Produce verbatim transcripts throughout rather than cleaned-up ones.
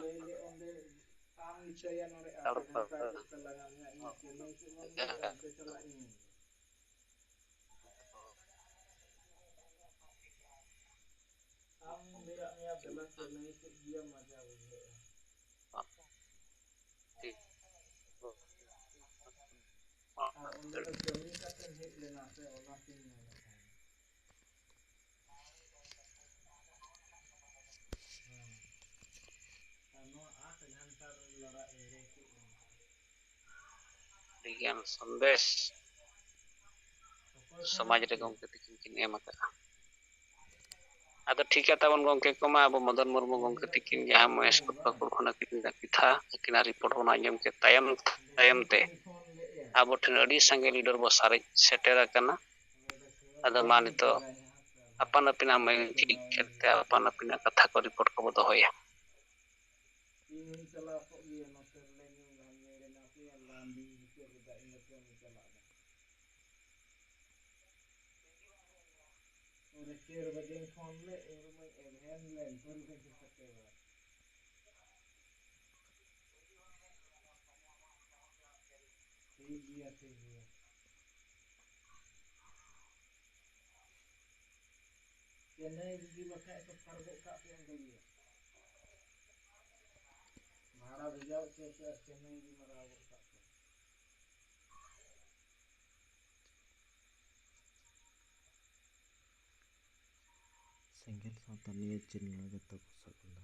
ᱞᱟᱹᱭ ᱞᱮ ᱚᱸᱰᱮ ᱟᱢ ᱤᱪᱪᱷᱟᱹᱭᱟ ᱱᱚᱰᱮ ᱟᱫᱷᱟ ᱜᱷᱚᱱᱴᱟ ᱪᱮᱫ ᱛᱟᱞᱟᱝᱟ ᱟᱢᱟᱜ ᱤᱧ ᱪᱮᱱᱮᱞ ᱪᱮᱫ ᱵᱟᱝ ᱦᱩᱭᱩᱜᱼᱟ, ᱚᱱᱛᱮ ᱪᱟᱞᱟᱜ ᱤᱧ᱾ ᱟᱢ ᱞᱟᱹᱭᱟᱜ ᱢᱮᱭᱟ ᱫᱮᱞᱟ ᱪᱮᱱᱮᱞ ᱪᱮᱫ ᱜᱮᱭᱟ ᱢᱟᱡᱟ ᱵᱩᱡᱷᱟᱹᱜᱼᱟ᱾ ᱟᱨ ᱚᱸᱰᱮ ᱫᱚ ᱠᱟᱹᱢᱤ ᱠᱟᱛᱮᱢ ᱦᱮᱡ ᱞᱮᱱᱟ ᱥᱮ ᱚᱱᱟᱛᱤᱧ ᱢᱮᱱᱮᱫ ᱛᱟᱦᱮᱸᱫ᱾ ᱟᱹᱰᱤᱜᱟᱱ ᱥᱚᱱᱫᱮᱥ ᱥᱚᱢᱟᱡᱽ ᱨᱮ ᱜᱚᱢᱠᱮ ᱛᱤᱠᱤᱱ ᱠᱤᱱ ᱮᱢ ᱟᱠᱟᱫᱼᱟ᱾ ᱟᱫᱚ ᱴᱷᱤᱠ ᱜᱮᱭᱟ ᱛᱟᱵᱚᱱ ᱜᱚᱢᱠᱮ ᱠᱚᱢᱟ, ᱟᱵᱚ ᱢᱚᱫᱚᱱ ᱢᱩᱨᱢᱩ ᱜᱚᱢᱠᱮ ᱛᱤᱠᱤᱱ ᱡᱟᱦᱟᱸ ᱢᱚᱦᱮᱥᱯᱩᱨ ᱯᱟᱹᱠᱩᱲ ᱠᱷᱚᱱ ᱟᱹᱠᱤᱱᱟᱜ ᱠᱟᱛᱷᱟ, ᱟᱹᱠᱤᱱᱟᱜ ᱨᱤᱯᱳᱨᱴ ᱵᱚᱱ ᱟᱸᱡᱚᱢ ᱠᱮᱫ ᱛᱟᱭᱚᱢ, ᱛᱟᱭᱚᱢ ᱛᱮ ᱟᱵᱚ ᱴᱷᱮᱱ ᱟᱹᱰᱤ ᱥᱟᱸᱜᱮ ᱞᱤᱰᱟᱨ ᱵᱚ ᱥᱟᱨᱮᱡ ᱥᱮᱴᱮᱨ ᱟᱠᱟᱱᱟ᱾ ᱟᱫᱚ ᱢᱟ ᱱᱤᱛᱚᱜ ᱟᱯᱟᱱ ᱟᱹᱯᱤᱱᱟᱜ ᱢᱟᱹᱭᱞᱟᱹ ᱪᱤᱠᱤ ᱠᱷᱮᱞ ᱛᱮ ᱟᱯᱟᱱ ᱟᱹᱯᱤᱱᱟᱜ ᱠᱟᱛᱷᱟ ᱠᱚ ᱨᱤᱯᱳᱨᱴ ᱠᱚᱵᱚ ᱫᱚᱦᱚᱭᱟ᱾ ᱤᱧ ᱦᱚᱸᱧ ᱪᱟᱞᱟᱣ ᱠᱚᱜ ᱜᱮᱭᱟ ᱱᱚᱛᱮ ᱨᱮᱞᱮ ᱧᱩ ᱜᱷᱟᱱᱮ ᱨᱮ ᱱᱟᱥᱮᱭᱟᱜ ᱞᱟᱱᱰᱤᱧ ᱵᱷᱤᱛᱟᱹᱨ ᱨᱮᱫᱚ ᱤᱧ ᱫᱚ ᱠᱟᱹᱢᱤ ᱪᱟᱞᱟᱜ ᱫᱚ᱾ ᱚᱸᱰᱮ ᱪᱟᱹᱨ ᱵᱟᱡᱮ ᱠᱷᱚᱱ ᱞᱮ ᱩᱨᱩᱢᱟᱹᱧ ᱮᱵᱷᱮᱱ ᱞᱮ ᱩᱨᱩᱢᱟᱹᱧ ᱥᱮᱴᱮᱨᱟ᱾ ᱴᱷᱤᱠ ᱜᱮᱭᱟ, ᱴᱷᱤᱠ ᱜᱮᱭᱟ᱾ ᱪᱮᱱᱱᱟᱭ ᱡᱩᱫᱤ ᱵᱟᱠᱷᱟᱡ ᱠᱚ ᱯᱷᱟᱲ ᱜᱚᱫ ᱠᱟᱜ ᱯᱮ ᱚᱸᱰᱮ ᱜᱮ᱾ ᱵᱷᱟᱲᱟ ᱵᱷᱮᱡᱟ ᱦᱚᱪᱚ ᱯᱮ ᱟᱨ ᱪᱮᱱᱱᱟᱭ ᱜᱮ ᱢᱟᱨᱟᱣ ᱜᱚᱫ ᱠᱟᱜ ᱯᱮ᱾ ᱥᱮᱸᱜᱮᱞ ᱥᱟᱶᱛᱟ ᱱᱤᱭᱩᱡᱽ ᱪᱮᱱᱮᱞ ᱡᱚᱛᱚ ᱠᱚ ᱥᱟᱵ ᱠᱟᱫᱟ᱾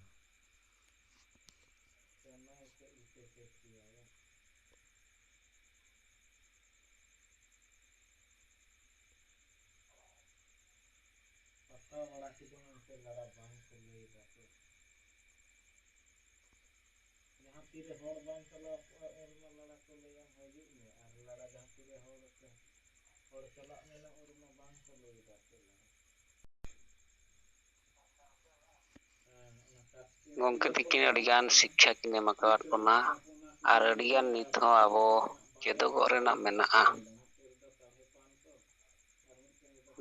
ᱪᱮᱱᱱᱟᱭ ᱥᱮᱫ ᱜᱮᱯᱮ ᱪᱮᱠ ᱜᱮᱭᱟ ᱵᱟᱝ? ᱯᱟᱛᱟ ᱵᱟᱲᱟ ᱠᱤᱫᱟᱹᱧ ᱚᱱᱛᱮ ᱞᱟᱲᱟ ᱵᱟᱝ ᱠᱚ ᱞᱟᱹᱭ ᱮᱫᱟ ᱥᱮ᱾ ᱡᱟᱦᱟᱸ ᱛᱤᱨᱮ ᱦᱚᱲ ᱵᱟᱝ ᱪᱟᱞᱟᱣ ᱠᱚᱜᱼᱟ, ᱩᱱ ᱨᱮᱢᱟ ᱞᱟᱲᱟ ᱠᱚ ᱞᱟᱹᱭᱟ, "ᱦᱤᱡᱩᱜ ᱢᱮ," ᱟᱨ ᱞᱟᱲᱟ ᱡᱟᱦᱟᱸ ᱛᱤᱨᱮ ᱦᱚᱲ ᱠᱚ, ᱦᱚᱲ ᱪᱟᱞᱟᱜ ᱢᱮᱱᱟ, ᱩᱱ ᱨᱮᱢᱟ ᱵᱟᱝ ᱠᱚ ᱞᱟᱹᱭ ᱮᱫᱟ ᱪᱮᱫ ᱦᱚᱸ᱾ ᱜᱚᱢᱠᱮ ᱛᱤᱠᱤᱱ ᱟᱹᱰᱤᱜᱟᱱ ᱥᱤᱠᱠᱷᱟ ᱠᱤᱱ ᱮᱢ ᱟᱠᱟᱫ ᱵᱚᱱᱟ, ᱟᱨ ᱟᱹᱰᱤᱜᱟᱱ ᱱᱤᱛ ᱦᱚᱸ ᱟᱵᱚ ᱪᱮᱫᱚᱜᱚᱜ ᱨᱮᱱᱟᱜ ᱢᱮᱱᱟᱜᱼᱟ᱾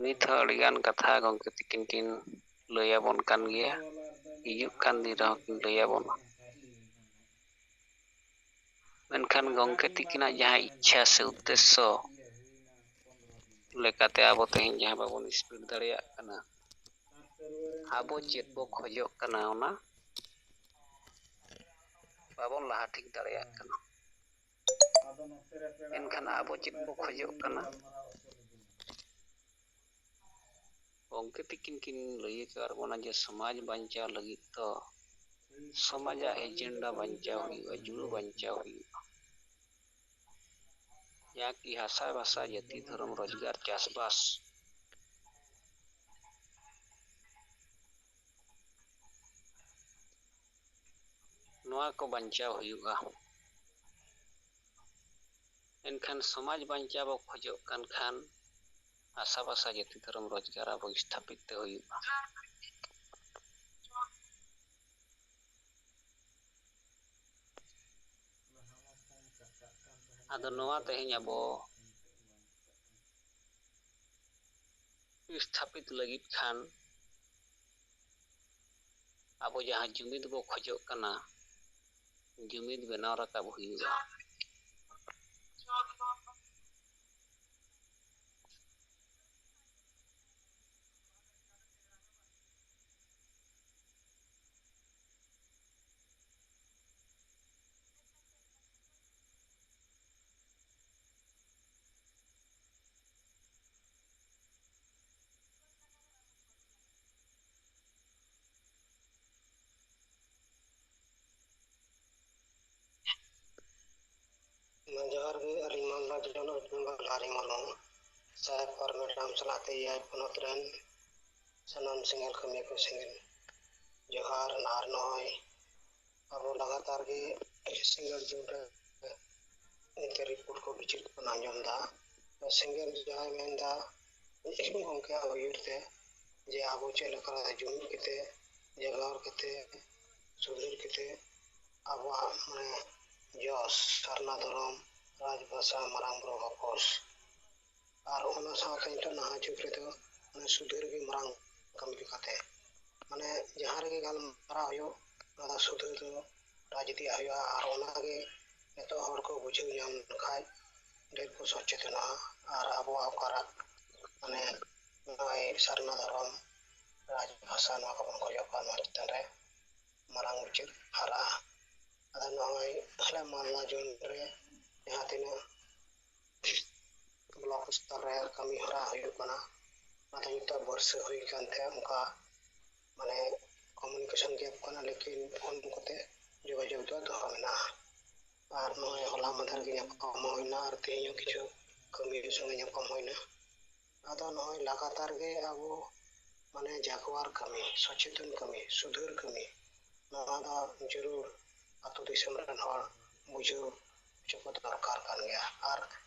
ᱱᱤᱛ ᱦᱚᱸ ᱟᱹᱰᱤᱜᱟᱱ ᱠᱟᱛᱷᱟ ᱜᱚᱢᱠᱮ ᱛᱤᱠᱤᱱ ᱠᱤᱱ ᱞᱟᱹᱭ ᱟᱵᱚᱱ ᱠᱟᱱ ᱜᱮᱭᱟ᱾ ᱦᱤᱡᱩᱜ ᱠᱟᱱ ᱫᱤᱱ ᱨᱮᱦᱚᱸ ᱠᱤᱱ ᱞᱟᱹᱭ ᱟᱵᱚᱱᱟ᱾ ᱢᱮᱱᱠᱷᱟᱱ ᱜᱚᱢᱠᱮ ᱛᱤᱠᱤᱱᱟᱜ ᱡᱟᱦᱟᱸ ᱤᱪᱪᱷᱟ ᱥᱮ ᱩᱫᱽᱫᱮᱥᱥᱚ ᱞᱮᱠᱟᱛᱮ ᱟᱵᱚ ᱛᱮᱦᱮᱧ ᱡᱟᱦᱟᱸ ᱵᱟᱵᱚᱱ ᱥᱯᱤᱰ ᱫᱟᱲᱮᱭᱟᱜ ᱠᱟᱱᱟ, ᱟᱵᱚ ᱪᱮᱫ ᱵᱚ ᱠᱷᱚᱡᱚᱜ ᱠᱟᱱᱟ ᱚᱱᱟ ᱵᱟᱵᱚᱱ ᱞᱟᱦᱟ ᱴᱷᱤᱠ ᱫᱟᱲᱮᱭᱟᱜ ᱠᱟᱱᱟ᱾ ᱮᱱᱠᱷᱟᱱ ᱟᱵᱚ ᱪᱮᱫ ᱵᱚ ᱠᱷᱚᱡᱚᱜ ᱠᱟᱱᱟ? ᱜᱚᱢᱠᱮ ᱛᱤᱠᱤᱱ ᱠᱤᱱ ᱞᱟᱹᱭ ᱟᱠᱟᱫ ᱵᱚᱱᱟ ᱡᱮ ᱥᱚᱢᱟᱡᱽ ᱵᱟᱧᱪᱟᱣ ᱞᱟᱹᱜᱤᱫ ᱫᱚ ᱥᱚᱢᱟᱡᱟᱜ ᱮᱡᱮᱱᱰᱟ ᱵᱟᱧᱪᱟᱣ ᱦᱩᱭᱩᱜᱼᱟ, ᱡᱩᱲᱩ ᱵᱟᱧᱪᱟᱣ ᱦᱩᱭᱩᱜᱼᱟ᱾ ᱡᱟᱦᱟᱸ ᱠᱤ ᱦᱟᱥᱟ ᱵᱷᱟᱥᱟ, ᱡᱟᱹᱛᱤ, ᱫᱷᱚᱨᱚᱢ, ᱨᱳᱡᱽᱜᱟᱨ, ᱪᱟᱥᱵᱟᱥ, ᱱᱚᱣᱟ ᱠᱚ ᱵᱟᱧᱪᱟᱣ ᱦᱩᱭᱩᱜᱼᱟ᱾ ᱮᱱᱠᱷᱟᱱ ᱥᱚᱢᱟᱡᱽ ᱵᱟᱧᱪᱟᱣ ᱵᱚ ᱠᱷᱚᱡᱚᱜ ᱠᱟᱱ ᱠᱷᱟᱱ ᱦᱟᱥᱟ ᱵᱷᱟᱥᱟ, ᱡᱟᱹᱛᱤ, ᱫᱷᱚᱨᱚᱢ, ᱨᱳᱡᱽᱜᱟᱨ ᱟᱵᱚ ᱥᱛᱷᱟᱯᱤᱛ ᱛᱮ ᱦᱩᱭᱩᱜᱼᱟ᱾ ᱟᱫᱚ ᱱᱚᱣᱟ ᱛᱮᱦᱮᱧ ᱟᱵᱚ ᱥᱛᱷᱟᱯᱤᱛ ᱞᱟᱹᱜᱤᱫ ᱠᱷᱟᱱ ᱟᱵᱚ ᱡᱟᱦᱟᱸ ᱡᱩᱢᱤᱫ ᱵᱚ ᱠᱷᱚᱡᱚᱜ ᱠᱟᱱᱟ, ᱡᱩᱢᱤᱫ ᱵᱮᱱᱟᱣ ᱨᱟᱠᱟᱵ ᱦᱩᱭᱩᱜᱼᱟ᱾ ᱢᱟ ᱡᱚᱦᱟᱨ ᱜᱮ, ᱟᱹᱞᱤᱧ ᱢᱟᱞᱫᱟ ᱡᱚᱱᱚᱜ ᱵᱤᱵᱷᱟᱜᱽ ᱞᱟᱦᱟᱨᱤ ᱢᱩᱨᱢᱩ, ᱥᱟᱦᱮᱵᱽ ᱯᱟᱨ ᱢᱮᱰᱟᱢ ᱥᱟᱞᱟᱜ ᱛᱮ ᱮᱭᱟᱭ ᱯᱚᱱᱚᱛ ᱨᱮᱱ ᱥᱟᱱᱟᱢ ᱥᱮᱸᱜᱮᱞ ᱠᱟᱹᱢᱤᱭᱟᱹ ᱠᱚ ᱥᱮᱸᱜᱮᱞ ᱡᱚᱦᱟᱨ᱾ ᱟᱨ ᱱᱚᱜᱼᱚᱭ ᱟᱵᱚ ᱞᱟᱜᱟᱛᱟᱨ ᱜᱮ ᱥᱮᱸᱜᱮᱞ ᱡᱩᱞ ᱨᱮ ᱮᱱᱛᱮ ᱨᱤᱯᱳᱨᱴ ᱠᱚ ᱵᱤᱪᱟᱹᱨ ᱠᱚᱵᱚᱱ ᱟᱸᱡᱚᱢ ᱮᱫᱟ᱾ ᱥᱮᱸᱜᱮᱞ ᱡᱟᱦᱟᱸᱭ ᱢᱮᱱᱫᱟ, ᱜᱚᱢᱠᱮᱭᱟᱜ ᱩᱭᱦᱟᱹᱨ ᱛᱮ ᱡᱮ ᱟᱵᱚ ᱪᱮᱫ ᱞᱮᱠᱟ ᱡᱩᱢᱤᱫ ᱠᱟᱛᱮ, ᱡᱟᱜᱟᱣ ᱠᱟᱛᱮ, ᱥᱩᱫᱷᱟᱹᱨ ᱠᱟᱛᱮ ᱟᱵᱚᱣᱟᱜ ᱢᱟᱱᱮ ᱡᱚᱥ ᱥᱟᱨᱱᱟ ᱫᱷᱚᱨᱚᱢ, ᱨᱟᱡᱽ ᱵᱷᱟᱥᱟ, ᱢᱟᱨᱟᱝ ᱵᱩᱨᱩ ᱵᱟᱯᱚᱥ, ᱟᱨ ᱚᱱᱟ ᱥᱟᱶᱛᱮ ᱱᱤᱛᱚᱜ ᱱᱟᱦᱟᱜ ᱡᱩᱜᱽ ᱨᱮᱫᱚ ᱢᱟᱱᱮ ᱥᱩᱫᱷᱟᱹᱨ ᱜᱮ ᱢᱟᱨᱟᱝ ᱠᱟᱹᱢᱤ ᱞᱮᱠᱟᱛᱮ ᱢᱟᱱᱮ ᱡᱟᱦᱟᱸ ᱨᱮᱜᱮ ᱜᱟᱞᱢᱟᱨᱟᱣ ᱦᱩᱭᱩᱜ, ᱚᱱᱟ ᱫᱚ ᱥᱩᱫᱷᱟᱹ ᱫᱚ ᱨᱟᱡᱽᱱᱤᱛᱤᱭᱟᱜ ᱦᱩᱭᱩᱜᱼᱟ᱾ ᱟᱨ ᱚᱱᱟᱜᱮ ᱱᱤᱛᱚᱜ ᱦᱚᱲ ᱠᱚ ᱵᱩᱡᱷᱟᱹᱣ ᱧᱟᱢ ᱞᱮᱠᱷᱟᱡ ᱰᱷᱮᱨ ᱠᱚ ᱥᱚᱪᱮᱛᱚᱱᱚᱜᱼᱟ᱾ ᱟᱨ ᱟᱵᱚᱣᱟᱜ ᱚᱠᱟᱨᱟᱜ ᱢᱟᱱᱮ ᱱᱚᱜᱼᱚᱭ ᱥᱟᱨᱱᱟ ᱫᱷᱚᱨᱚᱢ, ᱨᱟᱡᱽ ᱵᱷᱟᱥᱟ, ᱱᱚᱣᱟ ᱠᱚᱵᱚᱱ ᱠᱷᱚᱡᱚᱜ ᱠᱟᱱᱟ, ᱱᱚᱣᱟ ᱪᱮᱛᱟᱱ ᱨᱮ ᱢᱟᱨᱟᱝ ᱵᱤᱪᱟᱹᱨ ᱦᱟᱨᱟᱜᱼᱟ᱾ ᱟᱫᱚ ᱱᱚᱜᱼᱚᱭ ᱟᱞᱮ ᱢᱟᱞᱫᱟ ᱡᱳᱱ ᱨᱮ ᱡᱟᱦᱟᱸ ᱛᱤᱱᱟᱹᱜ ᱵᱞᱚᱠ ᱥᱛᱚᱨ ᱨᱮ ᱠᱟᱹᱢᱤ ᱦᱚᱨᱟ ᱦᱩᱭᱩᱜ ᱠᱟᱱᱟ, ᱚᱱᱟ ᱫᱚ ᱱᱤᱛᱚᱜ ᱵᱟᱹᱨᱥᱟᱹ ᱦᱩᱭ ᱠᱟᱱᱛᱮ ᱚᱱᱠᱟ ᱢᱟᱱᱮ ᱠᱚᱢᱤᱭᱩᱱᱤᱠᱮᱥᱚᱱ ᱜᱮᱯ ᱠᱟᱱᱟ, ᱞᱮᱠᱤᱱ ᱯᱷᱳᱱ ᱠᱚᱛᱮ ᱡᱳᱜᱟᱡᱳᱜᱽ ᱫᱚ ᱫᱚᱦᱚ ᱢᱮᱱᱟᱜᱼᱟ᱾ ᱟᱨ ᱱᱚᱜᱼᱚᱭ ᱦᱚᱞᱟ ᱢᱟᱫᱷᱮᱨ ᱜᱮ ᱧᱟᱯᱟᱢ ᱦᱩᱭᱱᱟ, ᱟᱨ ᱛᱮᱦᱮᱧ ᱦᱚᱸ ᱠᱤᱪᱷᱩ ᱠᱟᱹᱢᱤ ᱥᱚᱸᱜᱮ ᱧᱟᱯᱟᱢ ᱦᱩᱭᱱᱟ᱾ ᱟᱫᱚ ᱱᱚᱜᱼᱚᱭ ᱞᱟᱜᱟᱛᱟᱨ ᱜᱮ ᱟᱵᱚ ᱢᱟᱱᱮ ᱡᱟᱜᱽᱣᱟᱨ ᱠᱟᱹᱢᱤ, ᱥᱚᱪᱮᱛᱚᱱ ᱠᱟᱹᱢᱤ, ᱥᱩᱫᱷᱟᱹᱨ ᱠᱟᱹᱢᱤ, ᱱᱚᱣᱟ ᱫᱚ ᱡᱟᱹᱨᱩᱲ ᱟᱹᱛᱩ ᱫᱤᱥᱚᱢ ᱨᱮᱱ ᱦᱚᱲ ᱵᱩᱡᱷᱟᱹᱣ ᱦᱚᱪᱚ ᱠᱚ ᱫᱚᱨᱠᱟᱨ ᱠᱟᱱ ᱜᱮᱭᱟ᱾ ᱟᱨ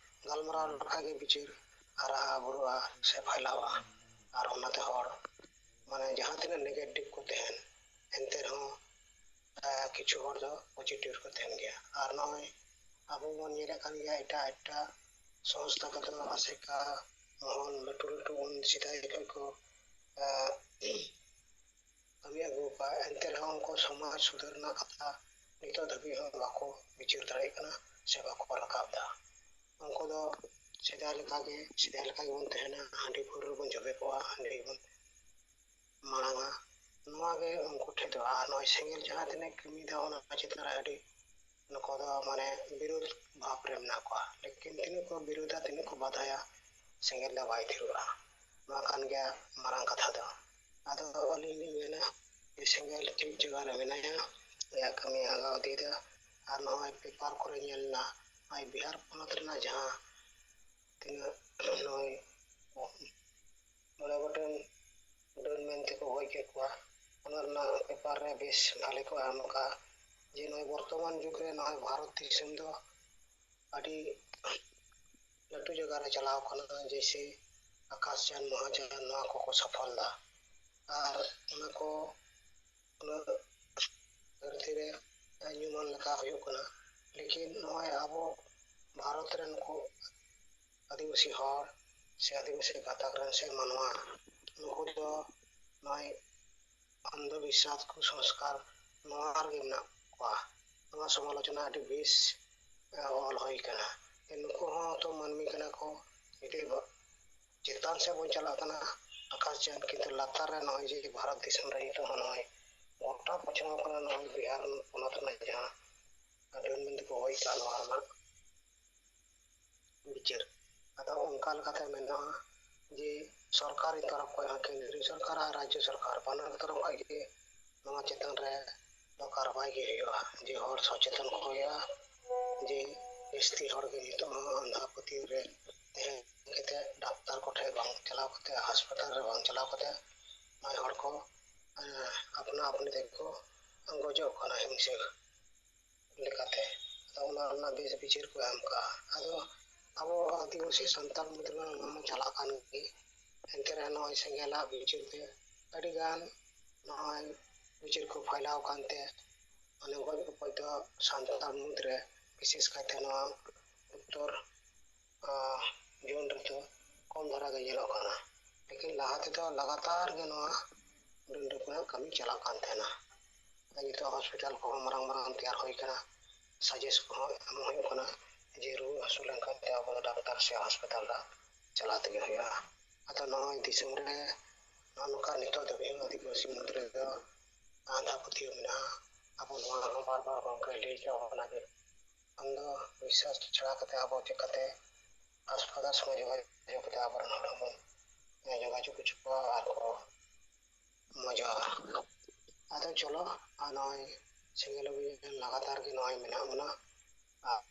ᱜᱟᱞᱢᱟᱨᱟᱣ ᱞᱮᱠᱷᱟᱱ ᱜᱮ ᱵᱤᱪᱟᱹᱨ ᱦᱟᱨᱟᱜᱼᱟ, ᱵᱩᱨᱩᱜᱼᱟ ᱥᱮ ᱯᱷᱟᱭᱞᱟᱣᱟ᱾ ᱟᱨ ᱚᱱᱟᱛᱮ ᱦᱚᱲ ᱢᱟᱱᱮ ᱡᱟᱦᱟᱸ ᱛᱤᱱᱟᱹᱜ ᱱᱮᱜᱮᱴᱤᱵᱷ ᱠᱚ ᱛᱟᱦᱮᱱ, ᱮᱱᱛᱮ ᱨᱮᱦᱚᱸ ᱟᱨ ᱠᱤᱪᱷᱩ ᱦᱚᱲ ᱫᱚ ᱯᱚᱡᱤᱴᱤᱵᱷ ᱨᱮᱠᱚ ᱛᱟᱦᱮᱱ ᱜᱮᱭᱟ᱾ ᱟᱨ ᱱᱚᱜᱼᱚᱭ ᱟᱵᱚ ᱵᱚᱱ ᱧᱮᱞᱮᱫ ᱠᱟᱱ ᱜᱮᱭᱟ, ᱮᱴᱟᱜ ᱮᱴᱟᱜ ᱥᱚᱝᱥᱛᱷᱟ ᱠᱚᱫᱚ ᱟᱥᱮᱠᱟ ᱢᱚᱦᱚᱞ ᱞᱟᱹᱴᱩ ᱞᱟᱹᱴᱩ ᱵᱚᱱ ᱥᱮᱫᱟᱭ ᱠᱷᱚᱱ ᱠᱚ ᱟᱸ, ᱠᱟᱹᱢᱤ ᱟᱹᱜᱩ ᱟᱠᱟᱫᱼᱟ᱾ ᱮᱱᱛᱮ ᱨᱮᱦᱚᱸ ᱩᱱᱠᱩ ᱥᱚᱢᱟᱡᱽ ᱥᱩᱫᱷᱟᱹᱨ ᱨᱮᱱᱟᱜ ᱠᱟᱛᱷᱟ ᱱᱤᱛᱚᱜ ᱫᱷᱟᱹᱵᱤᱡ ᱦᱚᱸ ᱵᱟᱠᱚ ᱵᱤᱪᱟᱹᱨ ᱫᱟᱲᱮᱭᱟᱜ ᱠᱟᱱᱟ ᱥᱮ ᱵᱟᱠᱚ ᱨᱟᱠᱟᱵ ᱮᱫᱟ᱾ ᱩᱱᱠᱩ ᱫᱚ ᱥᱮᱫᱟᱭ ᱞᱮᱠᱟᱜᱮ, ᱥᱮᱫᱟᱭ ᱞᱮᱠᱟ ᱜᱮᱵᱚᱱ ᱛᱟᱦᱮᱱᱟ, ᱦᱟᱺᱰᱤ ᱯᱟᱹᱣᱨᱟᱹ ᱨᱮᱵᱚᱱ ᱡᱚᱵᱮ ᱠᱚᱜᱼᱟ, ᱦᱟᱺᱰᱤ ᱵᱚᱱ ᱢᱟᱲᱟᱝᱟ᱾ ᱱᱚᱣᱟ ᱜᱮ ᱩᱱᱠᱩ ᱴᱷᱮᱱ ᱫᱚ᱾ ᱟᱨ ᱱᱚᱜᱼᱚᱭ ᱥᱮᱸᱜᱮᱞ ᱡᱟᱦᱟᱸ ᱛᱤᱱᱟᱹᱜ ᱠᱟᱹᱢᱤᱭᱮᱫᱟ, ᱚᱱᱟ ᱪᱮᱛᱟᱱ ᱨᱮ ᱟᱹᱰᱤ ᱱᱩᱠᱩ ᱫᱚ ᱢᱟᱱᱮ ᱵᱤᱨᱳᱫᱷ ᱵᱷᱟᱵᱽ ᱨᱮ ᱢᱮᱱᱟᱜ ᱠᱚᱣᱟ᱾ ᱞᱮᱠᱤᱱ ᱛᱤᱱᱟᱹᱜ ᱠᱚ ᱵᱤᱨᱳᱫᱷᱟ, ᱛᱤᱱᱟᱹᱜ ᱠᱚ ᱵᱟᱫᱷᱟᱭᱟ, ᱥᱮᱸᱜᱮᱞ ᱫᱚ ᱵᱟᱭ ᱛᱷᱤᱨᱚᱜᱼᱟ᱾ ᱱᱚᱣᱟ ᱠᱟᱱ ᱜᱮᱭᱟ ᱢᱟᱨᱟᱝ ᱠᱟᱛᱷᱟ ᱫᱚ᱾ ᱟᱫᱚ ᱟᱹᱞᱤᱧ ᱞᱤᱧ ᱢᱮᱱᱟ ᱡᱮ ᱥᱮᱸᱜᱮᱞ ᱴᱷᱤᱠ ᱡᱟᱭᱜᱟ ᱨᱮ ᱢᱮᱱᱟᱭᱟ, ᱟᱭᱟᱜ ᱠᱟᱹᱢᱤ ᱟᱜᱟᱣ ᱤᱫᱤᱭᱮᱫᱟ᱾ ᱟᱨ ᱱᱚᱜᱼᱚᱭ ᱯᱮᱯᱟᱨ ᱠᱚᱨᱮ ᱧᱮᱞ ᱮᱱᱟ, ᱱᱚᱜᱼᱚᱭ ᱵᱤᱦᱟᱨ ᱯᱚᱱᱚᱛ ᱨᱮᱱᱟᱜ ᱡᱟᱦᱟᱸ ᱛᱤᱱᱟᱹᱜ ᱱᱚᱜᱼᱚᱭ ᱢᱚᱬᱮ ᱜᱚᱴᱮᱱ ᱰᱟᱹᱱ ᱢᱮᱱ ᱛᱮᱠᱚ ᱜᱚᱡ ᱠᱮᱫ ᱠᱚᱣᱟ, ᱚᱱᱟ ᱨᱮᱱᱟᱜ ᱯᱮᱯᱟᱨ ᱨᱮ ᱵᱮᱥ ᱵᱷᱟᱞᱮ ᱠᱚ ᱮᱢ ᱟᱠᱟᱫᱼᱟ ᱡᱮ ᱱᱚᱜᱼᱚᱭ ᱵᱚᱨᱛᱚᱢᱟᱱ ᱡᱩᱜᱽ ᱨᱮ ᱱᱚᱜᱼᱚᱭ ᱵᱷᱟᱨᱚᱛ ᱫᱤᱥᱚᱢ ᱫᱚ ᱟᱹᱰᱤ ᱞᱟᱹᱴᱩ ᱡᱟᱭᱜᱟ ᱨᱮ ᱪᱟᱞᱟᱣ ᱠᱟᱱᱟ, ᱡᱮᱭᱥᱮ ᱟᱠᱟᱥ ᱡᱟᱱ, ᱢᱚᱦᱟᱡᱟᱱ, ᱱᱚᱣᱟ ᱠᱚᱠᱚ ᱥᱟᱯᱷᱚᱞ ᱮᱫᱟ᱾ ᱟᱨ ᱚᱱᱟ ᱠᱚ ᱩᱱᱟᱹᱜ ᱫᱷᱟᱹᱨᱛᱤ ᱨᱮ ᱧᱩᱢᱟᱱ ᱞᱮᱠᱟ ᱦᱩᱭᱩᱜ ᱠᱟᱱᱟ᱾ ᱞᱮᱠᱤᱱ ᱱᱚᱜᱼᱚᱭ ᱟᱵᱚ ᱵᱷᱟᱨᱚᱛ ᱨᱮᱱ ᱱᱩᱠᱩ ᱟᱹᱫᱤᱵᱟᱹᱥᱤ ᱦᱚᱲ ᱥᱮ ᱟᱹᱫᱤᱵᱟᱹᱥᱤ ᱜᱟᱛᱟᱠ ᱨᱮᱱ ᱥᱮ ᱢᱟᱱᱣᱟ, ᱱᱩᱠᱩ ᱫᱚ ᱱᱚᱜᱼᱚᱭ ᱚᱱᱫᱷᱚ ᱵᱤᱥᱥᱟᱥ, ᱠᱩᱥᱚᱝᱥᱠᱟᱨ, ᱱᱚᱣᱟ ᱨᱮᱜᱮ ᱢᱮᱱᱟᱜ ᱠᱚᱣᱟ᱾ ᱱᱚᱣᱟ ᱥᱚᱢᱟᱞᱳᱪᱚᱱᱟ ᱟᱹᱰᱤ ᱵᱮᱥ ᱚᱞ ᱦᱩᱭ ᱠᱟᱱᱟ᱾ ᱱᱩᱠᱩ ᱦᱚᱸ ᱛᱚ ᱢᱟᱹᱱᱢᱤ ᱠᱟᱱᱟ ᱠᱚ, ᱡᱩᱫᱤ ᱪᱮᱛᱟᱱ ᱥᱮᱫ ᱵᱚᱱ ᱪᱟᱞᱟᱜ ᱠᱟᱱᱟ ᱟᱠᱟᱥ ᱡᱟᱱ, ᱠᱤᱱᱛᱩ ᱞᱟᱛᱟᱨ ᱨᱮ ᱱᱚᱜᱼᱚᱭ ᱡᱮ ᱵᱷᱟᱨᱚᱛ ᱫᱤᱥᱚᱢ ᱨᱮ ᱱᱤᱛᱚᱜ ᱦᱚᱸ ᱱᱚᱜᱼᱚᱭ ᱜᱚᱴᱟ ᱯᱟᱥᱱᱟᱣ ᱠᱟᱱᱟ, ᱱᱚᱜᱼᱚᱭ ᱵᱤᱦᱟᱨ ᱯᱚᱱᱚᱛ ᱨᱮᱱᱟᱜ ᱡᱟᱦᱟᱸ ᱰᱟᱹᱱ ᱢᱮᱱᱛᱮ ᱠᱚ ᱦᱚᱦᱚᱭ ᱠᱟᱱ ᱱᱚᱣᱟ ᱨᱮᱱᱟᱜ ᱵᱤᱪᱟᱹᱨ᱾ ᱟᱫᱚ ᱚᱱᱠᱟ ᱞᱮᱠᱟᱛᱮ ᱢᱮᱱᱚᱜᱼᱟ ᱡᱮ ᱥᱚᱨᱠᱟᱨᱤ ᱛᱚᱨᱚᱯ ᱠᱷᱚᱱ ᱦᱚᱸ, ᱠᱮᱱᱫᱨᱤᱭᱚ ᱥᱚᱨᱠᱟᱨ ᱟᱨ ᱨᱟᱡᱽᱡᱚ ᱥᱚᱨᱠᱟᱨ ᱵᱟᱱᱟᱨ ᱛᱚᱨᱚᱯ ᱠᱷᱚᱱ ᱜᱮ ᱱᱚᱣᱟ ᱪᱮᱛᱟᱱ ᱨᱮ ᱫᱚ ᱠᱟᱨᱵᱟᱭ ᱜᱮ ᱦᱩᱭᱩᱜᱼᱟ, ᱡᱮ ᱦᱚᱲ ᱥᱚᱪᱮᱛᱚᱱ ᱠᱚ ᱦᱩᱭᱩᱜᱼᱟ, ᱡᱮ ᱡᱟᱹᱥᱛᱤ ᱦᱚᱲ ᱜᱮ ᱱᱤᱛᱚᱜ ᱦᱚᱸ ᱟᱸᱫᱷᱟ ᱯᱟᱹᱛᱭᱟᱹᱣ ᱨᱮ ᱛᱟᱦᱮᱸ ᱠᱟᱛᱮ ᱰᱟᱠᱛᱟᱨ ᱠᱚᱴᱷᱮᱱ ᱵᱟᱝ ᱪᱟᱞᱟᱣ ᱠᱟᱛᱮ, ᱦᱟᱥᱯᱟᱛᱟᱞ ᱨᱮ ᱵᱟᱝ ᱪᱟᱞᱟᱣ ᱠᱟᱛᱮ ᱱᱚᱜᱼᱚᱭ ᱦᱚᱲ ᱠᱚ ᱟᱯᱱᱟ ᱟᱯᱱᱤ ᱛᱮᱜᱮ ᱠᱚ ᱜᱚᱡᱚᱜ ᱠᱟᱱᱟ ᱦᱤᱝᱥᱟᱹ ᱞᱮᱠᱟᱛᱮ᱾ ᱟᱫᱚ ᱚᱱᱟ ᱨᱮᱱᱟᱜ ᱵᱮᱥ ᱵᱤᱪᱟᱹᱨ ᱠᱚ ᱮᱢ ᱠᱟᱜᱼᱟ᱾ ᱟᱫᱚ ᱟᱵᱚ ᱟᱹᱫᱤᱵᱟᱹᱥᱤ ᱥᱟᱱᱛᱟᱲ ᱢᱩᱫᱽ ᱨᱮ ᱱᱚᱣᱟ ᱢᱟ ᱪᱟᱞᱟᱜ ᱠᱟᱱ ᱜᱮ, ᱮᱱᱛᱮ ᱨᱮᱦᱚᱸ ᱱᱚᱜᱼᱚᱭ ᱥᱮᱸᱜᱮᱞᱟᱜ ᱵᱤᱪᱟᱹᱨ ᱛᱮ ᱟᱹᱰᱤᱜᱟᱱ ᱱᱚᱜᱼᱚᱭ ᱵᱤᱪᱟᱹᱨ ᱠᱚ ᱯᱷᱟᱭᱞᱟᱣ ᱠᱟᱱᱛᱮ ᱢᱟᱱᱮ ᱜᱚᱡ ᱜᱚᱯᱚᱡ ᱫᱚ ᱥᱟᱱᱛᱟᱲ ᱢᱩᱫᱽ ᱨᱮ ᱵᱤᱥᱮᱥ ᱠᱟᱭᱛᱮ ᱱᱚᱣᱟ ᱩᱛᱛᱚᱨ ᱡᱳᱱ ᱨᱮᱫᱚ ᱠᱚᱢ ᱫᱷᱟᱨᱟ ᱜᱮ ᱧᱮᱞᱚᱜ ᱠᱟᱱᱟ᱾ ᱞᱮᱠᱤᱱ ᱞᱟᱦᱟ ᱛᱮᱫᱚ ᱞᱟᱜᱟᱛᱟᱨ ᱜᱮ ᱱᱚᱣᱟ ᱰᱟᱹᱱ ᱰᱟᱹᱯᱟᱹᱱᱟᱜ ᱠᱟᱹᱢᱤ ᱪᱟᱞᱟᱜ ᱠᱟᱱ ᱛᱟᱦᱮᱱᱟ᱾ ᱱᱤᱛᱚᱜ ᱦᱚᱥᱯᱤᱴᱟᱞ ᱠᱚᱦᱚᱸ ᱢᱟᱨᱟᱝ ᱢᱟᱨᱟᱝ ᱛᱮᱭᱟᱨ ᱦᱩᱭ ᱠᱟᱱᱟ, ᱥᱟᱡᱮᱥ ᱠᱚᱦᱚᱸ ᱮᱢ ᱦᱩᱭᱩᱜ ᱠᱟᱱᱟ ᱡᱮ ᱨᱩᱣᱟᱹ ᱦᱟᱹᱥᱩ ᱞᱮᱱᱠᱷᱟᱱ ᱫᱚ ᱟᱵᱚ ᱫᱚ ᱰᱟᱠᱛᱟᱨ ᱥᱮ ᱦᱚᱥᱯᱤᱴᱟᱞ ᱫᱚ ᱪᱟᱞᱟᱜ ᱛᱮᱜᱮ ᱦᱩᱭᱩᱜᱼᱟ᱾ ᱟᱫᱚ ᱱᱚᱜᱼᱚᱭ ᱫᱤᱥᱚᱢ ᱨᱮ ᱱᱚᱜᱼᱚ ᱱᱚᱝᱠᱟ ᱱᱤᱛᱚᱜ ᱫᱷᱟᱹᱵᱤᱡ ᱦᱚᱸ ᱟᱹᱫᱤᱵᱟᱹᱥᱤ ᱢᱩᱫᱽ ᱨᱮᱫᱚ ᱟᱸᱫᱷᱟ ᱯᱟᱹᱛᱭᱟᱹᱣ ᱢᱮᱱᱟᱜᱼᱟ᱾ ᱟᱵᱚ ᱱᱚᱣᱟ ᱦᱚᱸ ᱵᱟᱨ ᱵᱟᱨ ᱜᱚᱢᱠᱮ ᱞᱟᱹᱭ ᱦᱚᱪᱚ ᱟᱵᱚᱱᱟ ᱡᱮ ᱟᱢᱫᱚ ᱵᱤᱥᱥᱟᱥ ᱪᱷᱟᱲᱟ ᱠᱟᱛᱮ ᱟᱵᱚ ᱪᱮᱫ ᱠᱟᱛᱮ ᱦᱟᱥᱯᱟᱛᱟᱞ ᱥᱚᱸᱜᱮ ᱡᱳᱜᱟᱡᱳᱜᱽ ᱠᱟᱛᱮ ᱟᱵᱚᱨᱮᱱ ᱦᱚᱲ ᱦᱚᱸᱵᱚᱱ ᱡᱳᱜᱟᱡᱳᱜᱽ ᱦᱚᱪᱚ ᱠᱚᱣᱟ ᱟᱨ ᱠᱚ ᱢᱚᱡᱚᱜᱼᱟ᱾ ᱟᱫᱚ ᱪᱚᱞᱚ, ᱟᱨ ᱱᱚᱜᱼᱚᱭ ᱥᱮᱸᱜᱮᱞ ᱚᱵᱷᱤᱡᱟᱱ ᱞᱟᱜᱟᱛᱟᱨ ᱜᱮ ᱱᱚᱜᱼᱚᱭ ᱢᱮᱱᱟᱜ ᱵᱚᱱᱟ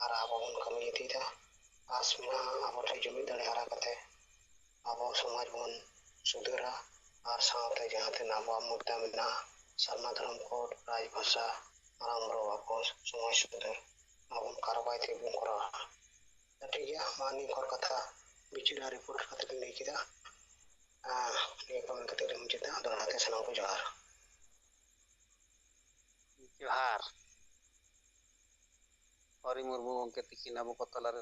ᱟᱨ ᱟᱵᱚ ᱵᱚᱱ ᱠᱟᱹᱢᱤ ᱤᱫᱤᱭᱮᱫᱟ᱾ ᱟᱥ ᱢᱮᱱᱟᱜᱼᱟ ᱟᱵᱚ ᱴᱷᱮᱱ ᱡᱩᱢᱤᱫ ᱫᱟᱲᱮ ᱦᱟᱨᱟ ᱠᱟᱛᱮ ᱟᱵᱚ ᱥᱚᱢᱟᱡᱽ ᱵᱚᱱ ᱥᱩᱫᱷᱟᱹᱨᱟ ᱟᱨ ᱥᱟᱶᱛᱮ ᱡᱟᱦᱟᱸ ᱛᱤᱱᱟᱹᱜ ᱟᱵᱚᱣᱟᱜ ᱢᱩᱫᱽᱫᱟ ᱢᱮᱱᱟᱜᱼᱟ, ᱥᱟᱨᱱᱟ ᱫᱷᱚᱨᱚᱢ ᱠᱳᱰ, ᱨᱟᱡᱽ ᱵᱷᱟᱥᱟ, ᱢᱟᱨᱟᱝ ᱵᱩᱨᱩ ᱵᱟᱵᱚᱱ ᱥᱚᱢᱟᱡᱽ ᱥᱩᱫᱷᱟᱹᱨ ᱟᱵᱚ ᱠᱟᱨᱵᱟᱭ ᱛᱮᱵᱚᱱ ᱠᱚᱨᱟᱣᱟ᱾ ᱴᱷᱤᱠ ᱜᱮᱭᱟ, ᱢᱟ ᱱᱤᱭᱟᱹ ᱠᱚᱨᱮ ᱠᱟᱛᱷᱟ ᱵᱤᱪᱟᱹᱨ ᱟᱨ ᱨᱤᱯᱳᱨᱴ ᱠᱟᱛᱮ ᱞᱤᱧ ᱞᱟᱹᱭ ᱠᱮᱫᱟ᱾ ᱟᱨ ᱱᱤᱭᱟᱹ ᱠᱚ ᱢᱮᱱ ᱠᱟᱛᱮ ᱞᱤᱧ ᱢᱩᱪᱟᱹᱫᱟ᱾ ᱫᱚᱦᱲᱟ ᱛᱮ ᱥᱟᱱᱟᱢ ᱠᱚ ᱡᱚᱦᱟᱨ᱾ ᱡᱚᱦᱟᱨ᱾ ᱦᱚᱨᱤ ᱢᱩᱨᱢᱩ ᱜᱚᱢᱠᱮ ᱛᱤᱠᱤᱱ ᱟᱵᱚ ᱠᱚ ᱛᱟᱞᱟᱨᱮ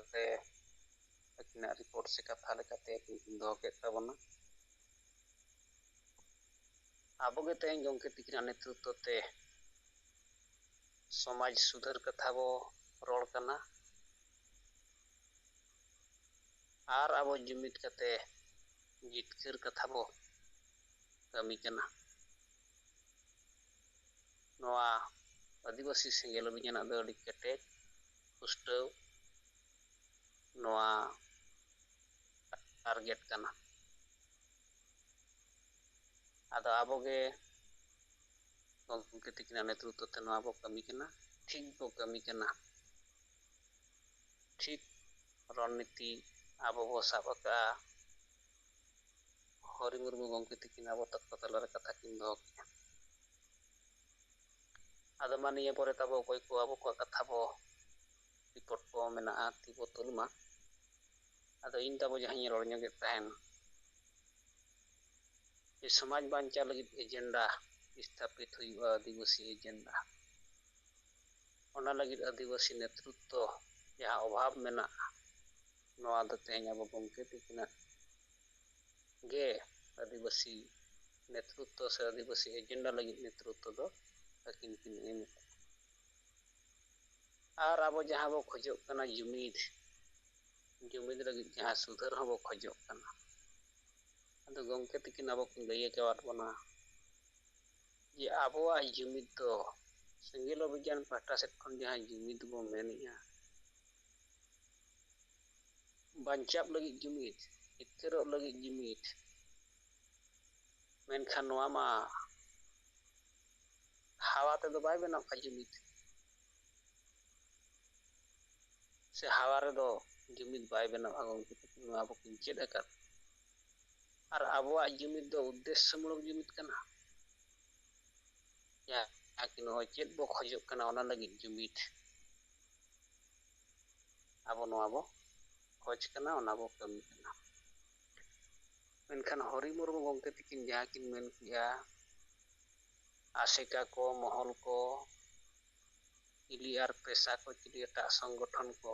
ᱟᱹᱠᱤᱱᱟᱜ ᱨᱤᱯᱳᱨᱴ ᱥᱮ ᱠᱟᱛᱷᱟ ᱞᱮᱠᱟᱛᱮ ᱟᱹᱠᱤᱱ ᱠᱤᱱ ᱫᱚᱦᱚ ᱠᱮᱫ ᱛᱟᱵᱚᱱᱟ᱾ ᱟᱵᱚᱜᱮ ᱛᱮᱦᱮᱧ ᱜᱚᱢᱠᱮ ᱛᱤᱠᱤᱱᱟᱜ ᱱᱮᱛᱨᱤᱛᱵ ᱛᱮ ᱥᱚᱢᱟᱡᱽ ᱥᱩᱫᱷᱟᱹᱨ ᱠᱟᱛᱷᱟ ᱵᱚ ᱨᱚᱲ ᱠᱟᱱᱟ ᱟᱨ ᱟᱵᱚ ᱡᱩᱢᱤᱫ ᱠᱟᱛᱮ ᱡᱤᱛᱠᱟᱹᱨ ᱠᱟᱛᱷᱟ ᱵᱚ ᱠᱟᱹᱢᱤ ᱠᱟᱱᱟ᱾ ᱱᱚᱣᱟ ᱟᱹᱫᱤᱵᱟᱹᱥᱤ ᱥᱮᱸᱜᱮᱞ ᱚᱵᱷᱤᱡᱟᱱᱟᱜ ᱫᱚ ᱟᱹᱰᱤ ᱠᱮᱴᱮᱡ ᱯᱩᱥᱴᱟᱹᱣ ᱱᱚᱣᱟ ᱴᱟᱨᱜᱮᱴ ᱠᱟᱱᱟ᱾ ᱟᱫᱚ ᱟᱵᱚᱜᱮ ᱜᱚᱢᱠᱮ ᱛᱤᱠᱤᱱᱟᱜ ᱱᱮᱛᱨᱤᱛᱵ ᱛᱮ ᱱᱚᱣᱟ ᱵᱚ ᱠᱟᱹᱢᱤ ᱠᱟᱱᱟ, ᱴᱷᱤᱠ ᱵᱚ ᱠᱟᱹᱢᱤ ᱠᱟᱱᱟ, ᱴᱷᱤᱠ ᱨᱚᱱᱱᱤᱛᱤ ᱟᱵᱚ ᱵᱚ ᱥᱟᱵ ᱟᱠᱟᱫᱼᱟ᱾ ᱦᱚᱨᱤ ᱢᱩᱨᱢᱩ ᱜᱚᱢᱠᱮ ᱛᱤᱠᱤᱱ ᱟᱵᱚ ᱛᱟᱠᱚ ᱛᱟᱞᱟᱨᱮ ᱠᱟᱛᱷᱟ ᱠᱤᱱ ᱫᱚᱦᱚ ᱠᱮᱫᱼᱟ᱾ ᱟᱫᱚ ᱢᱟ ᱱᱤᱭᱟᱹ ᱯᱚᱨᱮ ᱛᱟᱵᱚ ᱚᱠᱚᱭ ᱠᱚ ᱟᱵᱚ ᱠᱚᱣᱟᱜ ᱠᱟᱛᱷᱟ ᱵᱚ ᱨᱤᱯᱳᱨᱴ ᱠᱚ ᱢᱮᱱᱟᱜᱼᱟ ᱛᱤ ᱵᱚ ᱛᱩᱞ ᱢᱟ᱾ ᱟᱫᱚ ᱤᱧ ᱛᱟᱵᱚ ᱡᱟᱦᱟᱸᱧ ᱨᱚᱲ ᱧᱚᱜᱮᱫ ᱛᱟᱦᱮᱱ ᱡᱮ ᱥᱚᱢᱟᱡᱽ ᱵᱟᱧᱪᱟᱣ ᱞᱟᱹᱜᱤᱫ ᱮᱡᱮᱱᱰᱟ ᱥᱛᱷᱟᱯᱤᱛ ᱦᱩᱭᱩᱜᱼᱟ, ᱟᱹᱫᱤᱵᱟᱹᱥᱤ ᱮᱡᱮᱱᱰᱟ᱾ ᱚᱱᱟ ᱞᱟᱹᱜᱤᱫ ᱟᱹᱫᱤᱵᱟᱹᱥᱤ ᱱᱮᱛᱨᱤᱛᱵ ᱡᱟᱦᱟᱸ ᱚᱵᱷᱟᱵᱽ ᱢᱮᱱᱟᱜᱼᱟ, ᱱᱚᱣᱟ ᱫᱚ ᱛᱮᱦᱮᱧ ᱟᱵᱚ ᱜᱚᱢᱠᱮ ᱛᱤᱠᱤᱱᱟᱜ ᱜᱮ ᱟᱹᱫᱤᱵᱟᱹᱥᱤ ᱱᱮᱛᱨᱤᱛᱵ ᱥᱮ ᱟᱹᱫᱤᱵᱟᱹᱥᱤ ᱮᱡᱮᱱᱰᱟ ᱞᱟᱹᱜᱤᱫ ᱱᱮᱛᱨᱤᱛᱵ ᱫᱚ ᱟᱹᱠᱤᱱ ᱠᱤᱱ ᱮᱢ ᱟᱠᱟᱫᱟ᱾ ᱟᱨ ᱟᱵᱚ ᱡᱟᱦᱟᱸ ᱵᱚ ᱠᱷᱚᱡᱚᱜ ᱠᱟᱱᱟ ᱡᱩᱢᱤᱫ, ᱡᱩᱢᱤᱫ ᱞᱟᱹᱜᱤᱫ ᱡᱟᱦᱟᱸ ᱥᱩᱫᱷᱟᱹᱨ ᱦᱚᱸᱵᱚ ᱠᱷᱚᱡᱚᱜ ᱠᱟᱱᱟ᱾ ᱟᱫᱚ ᱜᱚᱢᱠᱮ ᱛᱤᱠᱤᱱ ᱟᱵᱚ ᱠᱤᱱ ᱞᱟᱹᱭ ᱟᱠᱟᱣᱟᱫ ᱵᱚᱱᱟ ᱡᱮ ᱟᱵᱚᱣᱟᱜ ᱡᱩᱢᱤᱫ ᱫᱚ ᱥᱮᱸᱜᱮᱞ ᱚᱵᱷᱤᱡᱟᱱ ᱯᱟᱦᱴᱟ ᱥᱮᱫ ᱠᱷᱚᱱ ᱡᱟᱦᱟᱸ ᱡᱩᱢᱤᱫ ᱵᱚ ᱢᱮᱱᱮᱜᱼᱟ, ᱵᱟᱧᱪᱟᱣ ᱞᱟᱹᱜᱤᱫ ᱡᱩᱢᱤᱫ, ᱡᱤᱛᱠᱟᱹᱨᱚᱜ ᱞᱟᱹᱜᱤᱫ ᱡᱩᱢᱤᱫ, ᱢᱮᱱᱠᱷᱟᱱ ᱱᱚᱣᱟ ᱢᱟ ᱦᱟᱣᱟ ᱛᱮᱫᱚ ᱵᱟᱭ ᱵᱮᱱᱟᱜᱼᱟ ᱡᱩᱢᱤᱫ᱾ ᱥᱮ ᱦᱟᱣᱟ ᱨᱮᱫᱚ ᱡᱩᱢᱤᱫ ᱵᱟᱭ ᱵᱮᱱᱟᱜᱼᱟ ᱜᱚᱢᱠᱮ ᱛᱟᱹᱠᱤᱱ ᱱᱚᱣᱟ ᱵᱚᱠᱤᱱ ᱪᱮᱫ ᱟᱠᱟᱫ᱾ ᱟᱨ ᱟᱵᱚᱣᱟᱜ ᱡᱩᱢᱤᱫ ᱫᱚ ᱩᱫᱽᱫᱮᱥᱥᱚᱢᱩᱞᱚᱠ ᱡᱩᱢᱤᱫ ᱠᱟᱱᱟ᱾ ᱡᱟᱦᱟᱸ ᱠᱤ ᱱᱚᱜᱼᱚᱭ ᱪᱮᱫ ᱵᱚ ᱠᱷᱚᱡᱚᱜ ᱠᱟᱱᱟ ᱚᱱᱟ ᱞᱟᱹᱜᱤᱫ ᱡᱩᱢᱤᱫ ᱟᱵᱚ ᱱᱚᱣᱟ ᱵᱚ ᱠᱷᱚᱡᱽ ᱠᱟᱱᱟ, ᱚᱱᱟ ᱵᱚ ᱠᱟᱹᱢᱤ ᱠᱟᱱᱟ᱾ ᱢᱮᱱᱠᱷᱟᱱ ᱦᱚᱨᱤ ᱢᱩᱨᱢᱩ ᱜᱚᱢᱠᱮ ᱛᱟᱹᱠᱤᱱ ᱡᱟᱦᱟᱸ ᱠᱤᱱ ᱢᱮᱱ ᱠᱮᱜᱼᱟ, ᱟᱥᱮᱠᱟ ᱠᱚ, ᱢᱚᱦᱚᱞ ᱠᱚ, ᱤᱞᱤ ᱟᱨ ᱯᱮᱥᱟ ᱠᱚ, ᱪᱤᱞᱤ ᱮᱴᱟᱜ ᱥᱚᱝᱜᱚᱴᱷᱚᱱ ᱠᱚ,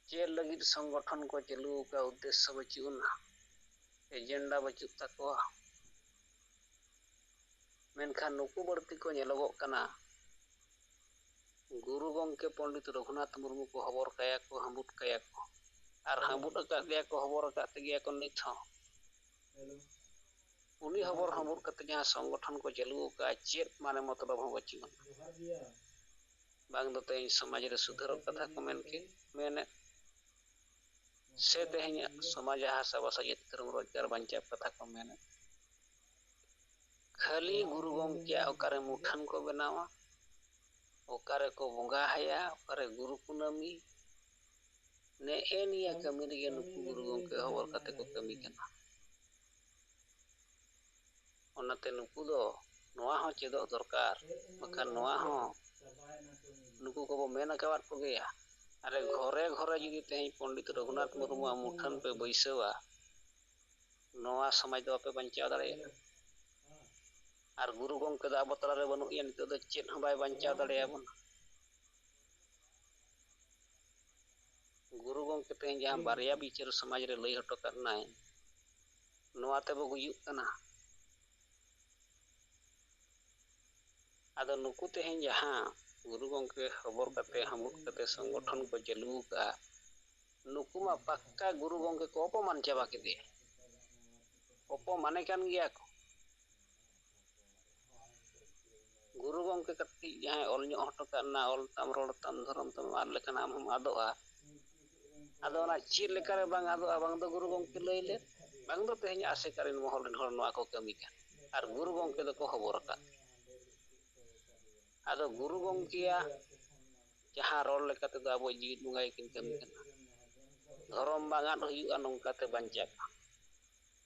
ᱪᱮᱫ ᱞᱟᱹᱜᱤᱫ ᱥᱚᱝᱜᱚᱴᱷᱚᱱ ᱠᱚ ᱪᱟᱹᱞᱩ ᱟᱠᱟᱫ ᱩᱫᱽᱫᱮᱥᱥᱚ ᱵᱟᱹᱪᱩᱜ ᱟᱱᱟ᱾ ᱮᱡᱮᱱᱰᱟ ᱵᱟᱹᱪᱩᱜ ᱛᱟᱠᱚᱣᱟ᱾ ᱢᱮᱱᱠᱷᱟᱱ ᱱᱩᱠᱩ ᱵᱟᱹᱲᱛᱤ ᱠᱚ ᱧᱮᱞᱚᱜᱚᱜ ᱠᱟᱱᱟ, ᱜᱩᱨᱩ ᱜᱚᱢᱠᱮ ᱯᱚᱱᱰᱤᱛ ᱨᱚᱜᱷᱩᱱᱟᱛᱷ ᱢᱩᱨᱢᱩ ᱠᱚ ᱦᱚᱵᱚᱨ ᱠᱟᱭᱟ ᱠᱚ, ᱦᱟᱹᱵᱩᱫ ᱠᱟᱭᱟ ᱠᱚ, ᱟᱨ ᱦᱟᱹᱵᱩᱫ ᱟᱠᱟᱫ ᱜᱮᱭᱟ ᱠᱚ, ᱦᱚᱵᱚᱨ ᱟᱠᱟᱫ ᱛᱮᱜᱮᱭᱟ ᱠᱚ ᱱᱤᱛ ᱦᱚᱸ᱾ ᱩᱱᱤ ᱦᱚᱵᱚᱨ ᱦᱟᱹᱵᱩᱫ ᱠᱟᱛᱮ ᱡᱟᱦᱟᱸ ᱥᱚᱝᱜᱚᱴᱷᱚᱱ ᱠᱚ ᱪᱟᱹᱞᱩ ᱟᱠᱟᱫᱼᱟ, ᱪᱮᱫ ᱢᱟᱱᱮ ᱢᱚᱛᱞᱚᱵ ᱦᱚᱸ ᱵᱟᱹᱪᱩᱜ ᱟᱱᱟ᱾ ᱵᱟᱝ ᱫᱚ ᱛᱮᱦᱮᱧ ᱥᱚᱢᱟᱡᱽ ᱨᱮ ᱥᱩᱫᱷᱟᱹᱨᱚᱜ ᱠᱟᱛᱷᱟ ᱠᱚ ᱢᱮᱱ ᱠᱮᱫ, ᱢᱮᱱᱮᱫ, ᱥᱮ ᱛᱮᱦᱮᱧ ᱥᱚᱢᱟᱡᱽ ᱦᱟᱥᱟ ᱵᱷᱟᱥᱟ ᱡᱟᱹᱛ ᱫᱷᱚᱨᱚᱢ ᱨᱳᱡᱽᱜᱟᱨ ᱵᱟᱧᱪᱟᱣ ᱠᱟᱛᱷᱟ ᱠᱚ ᱢᱮᱱᱮᱫ᱾ ᱠᱷᱟᱹᱞᱤ ᱜᱩᱨᱩ ᱜᱚᱢᱠᱮᱭᱟᱜ ᱚᱠᱟᱨᱮ ᱢᱩᱴᱷᱟᱹᱱ ᱠᱚ ᱵᱮᱱᱟᱣᱟ, ᱚᱠᱟᱨᱮ ᱠᱚ ᱵᱚᱸᱜᱟ ᱦᱟᱭᱟ, ᱚᱠᱟᱨᱮ ᱜᱩᱨᱩ ᱠᱩᱱᱟᱹᱢᱤ, ᱱᱮᱜᱼᱮ ᱱᱤᱭᱟᱹ ᱠᱟᱹᱢᱤ ᱨᱮᱜᱮ ᱱᱩᱠᱩ ᱜᱩᱨᱩ ᱜᱚᱢᱠᱮ ᱦᱚᱵᱚᱨ ᱠᱟᱛᱮ ᱠᱚ ᱠᱟᱹᱢᱤ ᱠᱟᱱᱟ᱾ ᱚᱱᱟᱛᱮ ᱱᱩᱠᱩ ᱫᱚ ᱱᱚᱣᱟ ᱦᱚᱸ ᱪᱮᱫᱚᱜ ᱫᱚᱨᱠᱟᱨ, ᱵᱟᱠᱷᱟᱱ ᱱᱚᱣᱟ ᱦᱚᱸ ᱱᱩᱠᱩ ᱠᱚᱵᱚ ᱢᱮᱱ ᱟᱠᱟᱣᱟᱫ ᱠᱚᱜᱮᱭᱟ᱾ ᱟᱨᱮ ᱜᱷᱚᱨᱮ ᱜᱷᱚᱨᱮ ᱡᱩᱫᱤ ᱛᱮᱦᱮᱧ ᱯᱚᱱᱰᱤᱛ ᱨᱚᱜᱷᱩᱱᱟᱛᱷ ᱢᱩᱨᱢᱩᱣᱟᱜ ᱢᱩᱴᱷᱟᱹᱱ ᱯᱮ ᱵᱟᱹᱭᱥᱟᱹᱣᱟ, ᱱᱚᱣᱟ ᱥᱚᱢᱟᱡᱽ ᱫᱚ ᱵᱟᱯᱮ ᱵᱟᱧᱪᱟᱣ ᱫᱟᱲᱮᱭᱟᱜᱼᱟ᱾ ᱟᱨ ᱜᱩᱨᱩ ᱜᱚᱢᱠᱮ ᱫᱚ ᱟᱵᱚ ᱛᱟᱞᱟᱨᱮ ᱵᱟᱹᱱᱩᱜ ᱮᱭᱟ, ᱱᱤᱛᱚᱜ ᱫᱚ ᱪᱮᱫ ᱦᱚᱸ ᱵᱟᱭ ᱵᱟᱧᱪᱟᱣ ᱫᱟᱲᱮᱭᱟᱵᱚᱱᱟ᱾ ᱜᱩᱨᱩ ᱜᱚᱢᱠᱮ ᱛᱮᱦᱮᱧ ᱡᱟᱦᱟᱸ ᱵᱟᱨᱭᱟ ᱵᱤᱪᱟᱹᱨ ᱥᱚᱢᱟᱡᱽ ᱨᱮ ᱞᱟᱹᱭ ᱦᱚᱴᱚ ᱠᱟᱫ ᱱᱟᱭ, ᱱᱚᱣᱟ ᱛᱮᱵᱚ ᱜᱩᱡᱩᱜ ᱠᱟᱱᱟ᱾ ᱟᱫᱚ ᱱᱩᱠᱩ ᱛᱮᱦᱮᱧ ᱡᱟᱦᱟᱸ ᱜᱩᱨᱩ ᱜᱚᱢᱠᱮ ᱦᱚᱵᱚᱨ ᱠᱟᱛᱮ, ᱦᱟᱹᱢᱩᱫ ᱠᱟᱛᱮ ᱥᱚᱝᱜᱚᱴᱷᱚᱱ ᱠᱚ ᱪᱟᱹᱞᱩ ᱟᱠᱟᱫᱼᱟ, ᱱᱩᱠᱩ ᱢᱟ ᱯᱟᱠᱠᱟ ᱜᱩᱨᱩ ᱜᱚᱢᱠᱮ ᱠᱚ ᱚᱯᱚᱢᱟᱱ ᱪᱟᱵᱟ ᱠᱮᱫᱮᱭᱟ, ᱚᱯᱚᱢᱟᱱᱮ ᱠᱟᱱ ᱜᱮᱭᱟ ᱠᱚ᱾ ᱜᱩᱨᱩ ᱜᱚᱢᱠᱮ ᱠᱟᱹᱴᱤᱡ ᱡᱟᱦᱟᱸᱭ ᱚᱞ ᱧᱚᱜ ᱦᱚᱴᱚ ᱠᱟᱜ ᱱᱟ, "ᱚᱞ ᱛᱟᱢ, ᱨᱚᱲ ᱛᱟᱢ, ᱫᱷᱚᱨᱚᱢ ᱛᱟᱢ ᱟᱫ ᱞᱮᱠᱷᱟᱱ ᱟᱢ ᱦᱚᱢ ᱟᱫᱚᱜᱼᱟ᱾" ᱟᱫᱚ ᱚᱱᱟ ᱪᱮᱫ ᱞᱮᱠᱟᱨᱮ ᱵᱟᱝ ᱟᱫᱚᱜᱼᱟ? ᱵᱟᱝ ᱫᱚ ᱜᱩᱨᱩ ᱜᱚᱢᱠᱮ ᱞᱟᱹᱭ ᱞᱮᱫ, ᱵᱟᱝ ᱫᱚ ᱛᱮᱦᱮᱧ ᱟᱥᱮᱠᱟ ᱨᱮᱱ ᱢᱚᱦᱚᱞ ᱨᱮᱱ ᱦᱚᱲ ᱱᱚᱣᱟ ᱠᱚ ᱠᱟᱹᱢᱤ ᱠᱟᱱ, ᱟᱨ ᱜᱩᱨᱩ ᱜᱚᱢᱠᱮ ᱫᱚᱠᱚ ᱦᱚᱵᱚᱨ ᱟᱠᱟᱫ᱾ ᱟᱫᱚ ᱜᱩᱨᱩ ᱜᱚᱢᱠᱮᱭᱟᱜ ᱡᱟᱦᱟᱸ ᱨᱚᱲ ᱞᱮᱠᱟ ᱛᱮᱫᱚ ᱟᱵᱚ ᱡᱤᱣᱤᱫ ᱵᱚᱸᱜᱟ ᱜᱮᱠᱤᱱ ᱠᱟᱹᱢᱤ ᱠᱟᱱᱟ᱾ ᱫᱷᱚᱨᱚᱢ ᱵᱟᱝ ᱟᱫ ᱦᱩᱭᱩᱜᱼᱟ, ᱱᱚᱝᱠᱟᱛᱮ ᱵᱟᱧᱪᱟᱜᱼᱟ᱾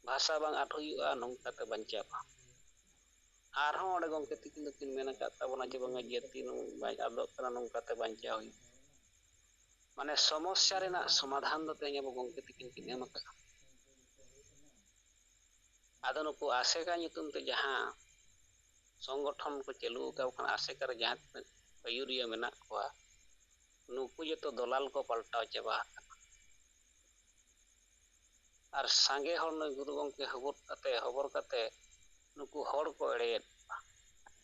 ᱵᱷᱟᱥᱟ ᱵᱟᱝ ᱟᱫ ᱦᱩᱭᱩᱜᱼᱟ, ᱱᱚᱝᱠᱟᱛᱮ ᱵᱟᱧᱪᱟᱜᱼᱟ᱾ ᱟᱨᱦᱚᱸ ᱚᱸᱰᱮ ᱜᱚᱢᱠᱮ ᱛᱤᱠᱤᱱ ᱫᱚᱠᱤᱱ ᱢᱮᱱ ᱟᱠᱟᱫ ᱛᱟᱵᱚᱱᱟ ᱡᱮ ᱵᱟᱝᱟ, ᱡᱟᱹᱛᱤ ᱱᱚᱝ-, ᱵᱟᱭ ᱟᱫᱚᱜ ᱠᱟᱱᱟ, ᱱᱚᱝᱠᱟᱛᱮ ᱵᱟᱧᱪᱟᱣ ᱦᱩᱭᱩᱜᱼᱟ᱾ ᱢᱟᱱᱮ ᱥᱚᱢᱚᱥᱥᱟ ᱨᱮᱱᱟᱜ ᱥᱚᱢᱟᱫᱷᱟᱱ ᱫᱚ ᱛᱮᱦᱮᱧ ᱟᱵᱚ ᱜᱚᱢᱠᱮ ᱛᱤᱠᱤᱱ ᱠᱤᱱ ᱮᱢ ᱟᱠᱟᱫᱼᱟ᱾ ᱟᱫᱚ ᱱᱩᱠᱩ ᱟᱥᱮᱠᱟ ᱧᱩᱛᱩᱢ ᱛᱮ ᱡᱟᱦᱟᱸ ᱥᱚᱝᱜᱚᱴᱷᱚᱱ ᱠᱚ ᱪᱟᱹᱞᱩ ᱟᱠᱟᱫ ᱠᱷᱟᱱ, ᱟᱥᱮᱠᱟ ᱨᱮ ᱡᱟᱦᱟᱸ ᱛᱤᱱᱟᱹᱜ ᱟᱹᱭᱩᱨᱤᱭᱟᱹ ᱢᱮᱱᱟᱜ ᱠᱚᱣᱟ, ᱱᱩᱠᱩ ᱡᱚᱛᱚ ᱫᱚᱞᱟᱞ ᱠᱚ ᱯᱟᱞᱴᱟᱣ ᱪᱟᱵᱟ ᱟᱠᱟᱱᱟ᱾ ᱟᱨ ᱥᱟᱸᱜᱮ ᱦᱚᱲ ᱱᱩᱭ ᱜᱩᱨᱩ ᱜᱚᱢᱠᱮ ᱦᱚᱵᱚᱨ ᱠᱟᱛᱮ, ᱦᱚᱵᱚᱨ ᱠᱟᱛᱮ ᱱᱩᱠᱩ ᱦᱚᱲ ᱠᱚ ᱮᱲᱮᱭᱮᱫ ᱠᱚᱣᱟ,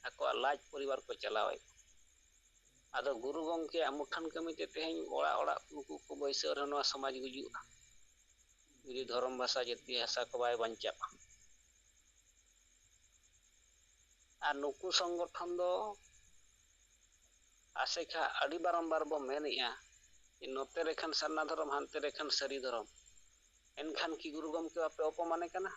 ᱟᱠᱚᱣᱟᱜ ᱞᱟᱡ ᱯᱚᱨᱤᱵᱟᱨ ᱠᱚ ᱪᱟᱞᱟᱣᱮᱫ ᱠᱚᱣᱟ᱾ ᱟᱫᱚ ᱜᱩᱨᱩ ᱜᱚᱢᱠᱮᱭᱟᱜ ᱢᱩᱴᱷᱟᱹᱱ ᱠᱟᱹᱢᱤᱛᱮ ᱛᱮᱦᱮᱧ ᱚᱲᱟᱜ ᱚᱲᱟᱜ ᱱᱩᱠᱩ ᱠᱚ ᱵᱟᱹᱭᱥᱟᱹᱣ ᱨᱮᱦᱚᱸ ᱱᱚᱣᱟ ᱥᱚᱢᱟᱡᱽ ᱜᱩᱡᱩᱜᱼᱟ, ᱡᱩᱫᱤ ᱫᱷᱚᱨᱚᱢ, ᱵᱷᱟᱥᱟ, ᱡᱟᱹᱛᱤ, ᱵᱷᱟᱥᱟ ᱠᱚ ᱵᱟᱭ ᱵᱟᱧᱪᱟᱜᱼᱟ᱾ ᱟᱨ ᱱᱩᱠᱩ ᱥᱚᱝᱜᱚᱴᱷᱚᱱ ᱫᱚ ᱟᱥᱮᱠᱟ ᱟᱹᱰᱤ ᱵᱟᱨᱚᱢᱵᱟᱨ ᱵᱚ ᱢᱮᱱᱮᱜᱼᱟ ᱡᱮ ᱱᱚᱛᱮ ᱨᱮᱠᱷᱟᱱ ᱥᱟᱨᱱᱟ ᱫᱷᱚᱨᱚᱢ, ᱦᱟᱱᱛᱮ ᱨᱮᱠᱷᱟᱱ ᱥᱟᱹᱨᱤ ᱫᱷᱚᱨᱚᱢ᱾ ᱮᱱᱠᱷᱟᱱ ᱠᱤ ᱜᱩᱨᱩ ᱜᱚᱢᱠᱮ ᱵᱟᱯᱮ ᱚᱯᱚᱢᱟᱱᱮ ᱠᱟᱱᱟ?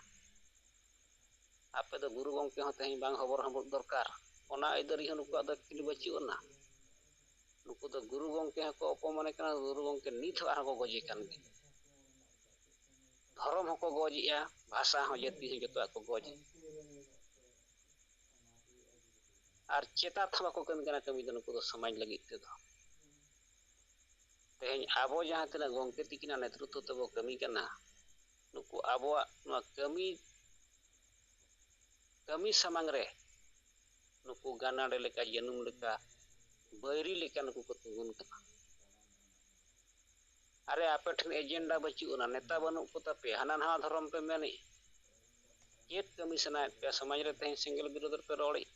ᱟᱯᱮ ᱫᱚ ᱜᱩᱨᱩ ᱜᱚᱢᱠᱮ ᱦᱚᱸ ᱛᱮᱦᱮᱧ ᱵᱟᱝ ᱦᱚᱵᱚᱨ ᱦᱟᱹᱵᱩᱲ ᱫᱚᱨᱠᱟᱨ, ᱚᱱᱟ ᱟᱹᱭᱫᱟᱹᱨᱤ ᱦᱚᱸ ᱱᱩᱠᱩᱣᱟᱜ ᱫᱚ actually ᱵᱟᱹᱪᱩᱜ ᱟᱱᱟ᱾ ᱱᱩᱠᱩ ᱫᱚ ᱜᱩᱨᱩ ᱜᱚᱢᱠᱮ ᱦᱚᱸᱠᱚ ᱚᱯᱚᱢᱟᱱᱮ ᱠᱟᱱᱟ, ᱜᱩᱨᱩ ᱜᱚᱢᱠᱮ ᱱᱤᱛ ᱦᱚᱸ ᱟᱨᱦᱚᱸ ᱠᱚ ᱜᱚᱡᱮ ᱠᱟᱱ ᱜᱮᱭᱟ᱾ ᱫᱷᱚᱨᱚᱢ ᱦᱚᱸᱠᱚ ᱜᱚᱡᱮᱜᱼᱟ, ᱵᱷᱟᱥᱟ ᱦᱚᱸ, ᱡᱟᱹᱛᱤ ᱦᱚᱸ ᱡᱚᱛᱚᱣᱟᱜ ᱠᱚ ᱜᱚᱡᱮᱜᱼᱟ᱾ ᱟᱨ ᱪᱮᱛᱟᱛ ᱦᱚᱸ ᱵᱟᱠᱚ ᱠᱟᱹᱢᱤ ᱠᱟᱱᱟ ᱠᱟᱹᱢᱤ ᱫᱚ ᱱᱩᱠᱩ ᱫᱚ ᱥᱚᱢᱟᱡᱽ ᱞᱟᱹᱜᱤᱫ ᱛᱮᱫᱚ᱾ ᱛᱮᱦᱮᱧ ᱟᱵᱚ ᱡᱟᱦᱟᱸ ᱛᱤᱱᱟᱹᱜ ᱜᱚᱢᱠᱮ ᱛᱤᱠᱤᱱᱟᱜ ᱱᱮᱛᱨᱤᱛᱵ ᱛᱮᱵᱚ ᱠᱟᱹᱢᱤ ᱠᱟᱱᱟ, ᱱᱩᱠᱩ ᱟᱵᱚᱣᱟᱜ ᱱᱚᱣᱟ ᱠᱟᱹᱢᱤ, ᱠᱟᱹᱢᱤ ᱥᱟᱢᱟᱝ ᱨᱮ ᱱᱩᱠᱩ ᱜᱟᱱᱟᱰᱮ ᱞᱮᱠᱟ, ᱡᱟᱹᱱᱩᱢ ᱞᱮᱠᱟ, ᱵᱟᱹᱭᱨᱤ ᱞᱮᱠᱟ ᱱᱩᱠᱩ ᱠᱚ ᱛᱤᱸᱜᱩᱱ ᱠᱟᱱᱟ᱾ ᱟᱨᱮ, ᱟᱯᱮ ᱴᱷᱮᱱ agenda ᱵᱟᱹᱪᱩᱜ ᱟᱱᱟ, ᱱᱮᱛᱟ ᱵᱟᱹᱱᱩᱜ ᱠᱚ ᱛᱟᱯᱮᱭᱟ, ᱦᱟᱱᱟ ᱱᱟᱣᱟ ᱫᱷᱚᱨᱚᱢ ᱯᱮ ᱢᱮᱱᱮᱜᱼᱟ᱾ ᱪᱮᱫ ᱠᱟᱹᱢᱤ ᱥᱟᱱᱟᱭᱮᱫ ᱯᱮᱭᱟ? ᱥᱚᱢᱟᱡᱽ ᱨᱮ ᱛᱮᱦᱮᱧ ᱥᱮᱸᱜᱮᱞ ᱵᱤᱨᱳᱫᱷ ᱨᱮᱯᱮ ᱨᱚᱲᱮᱫ᱾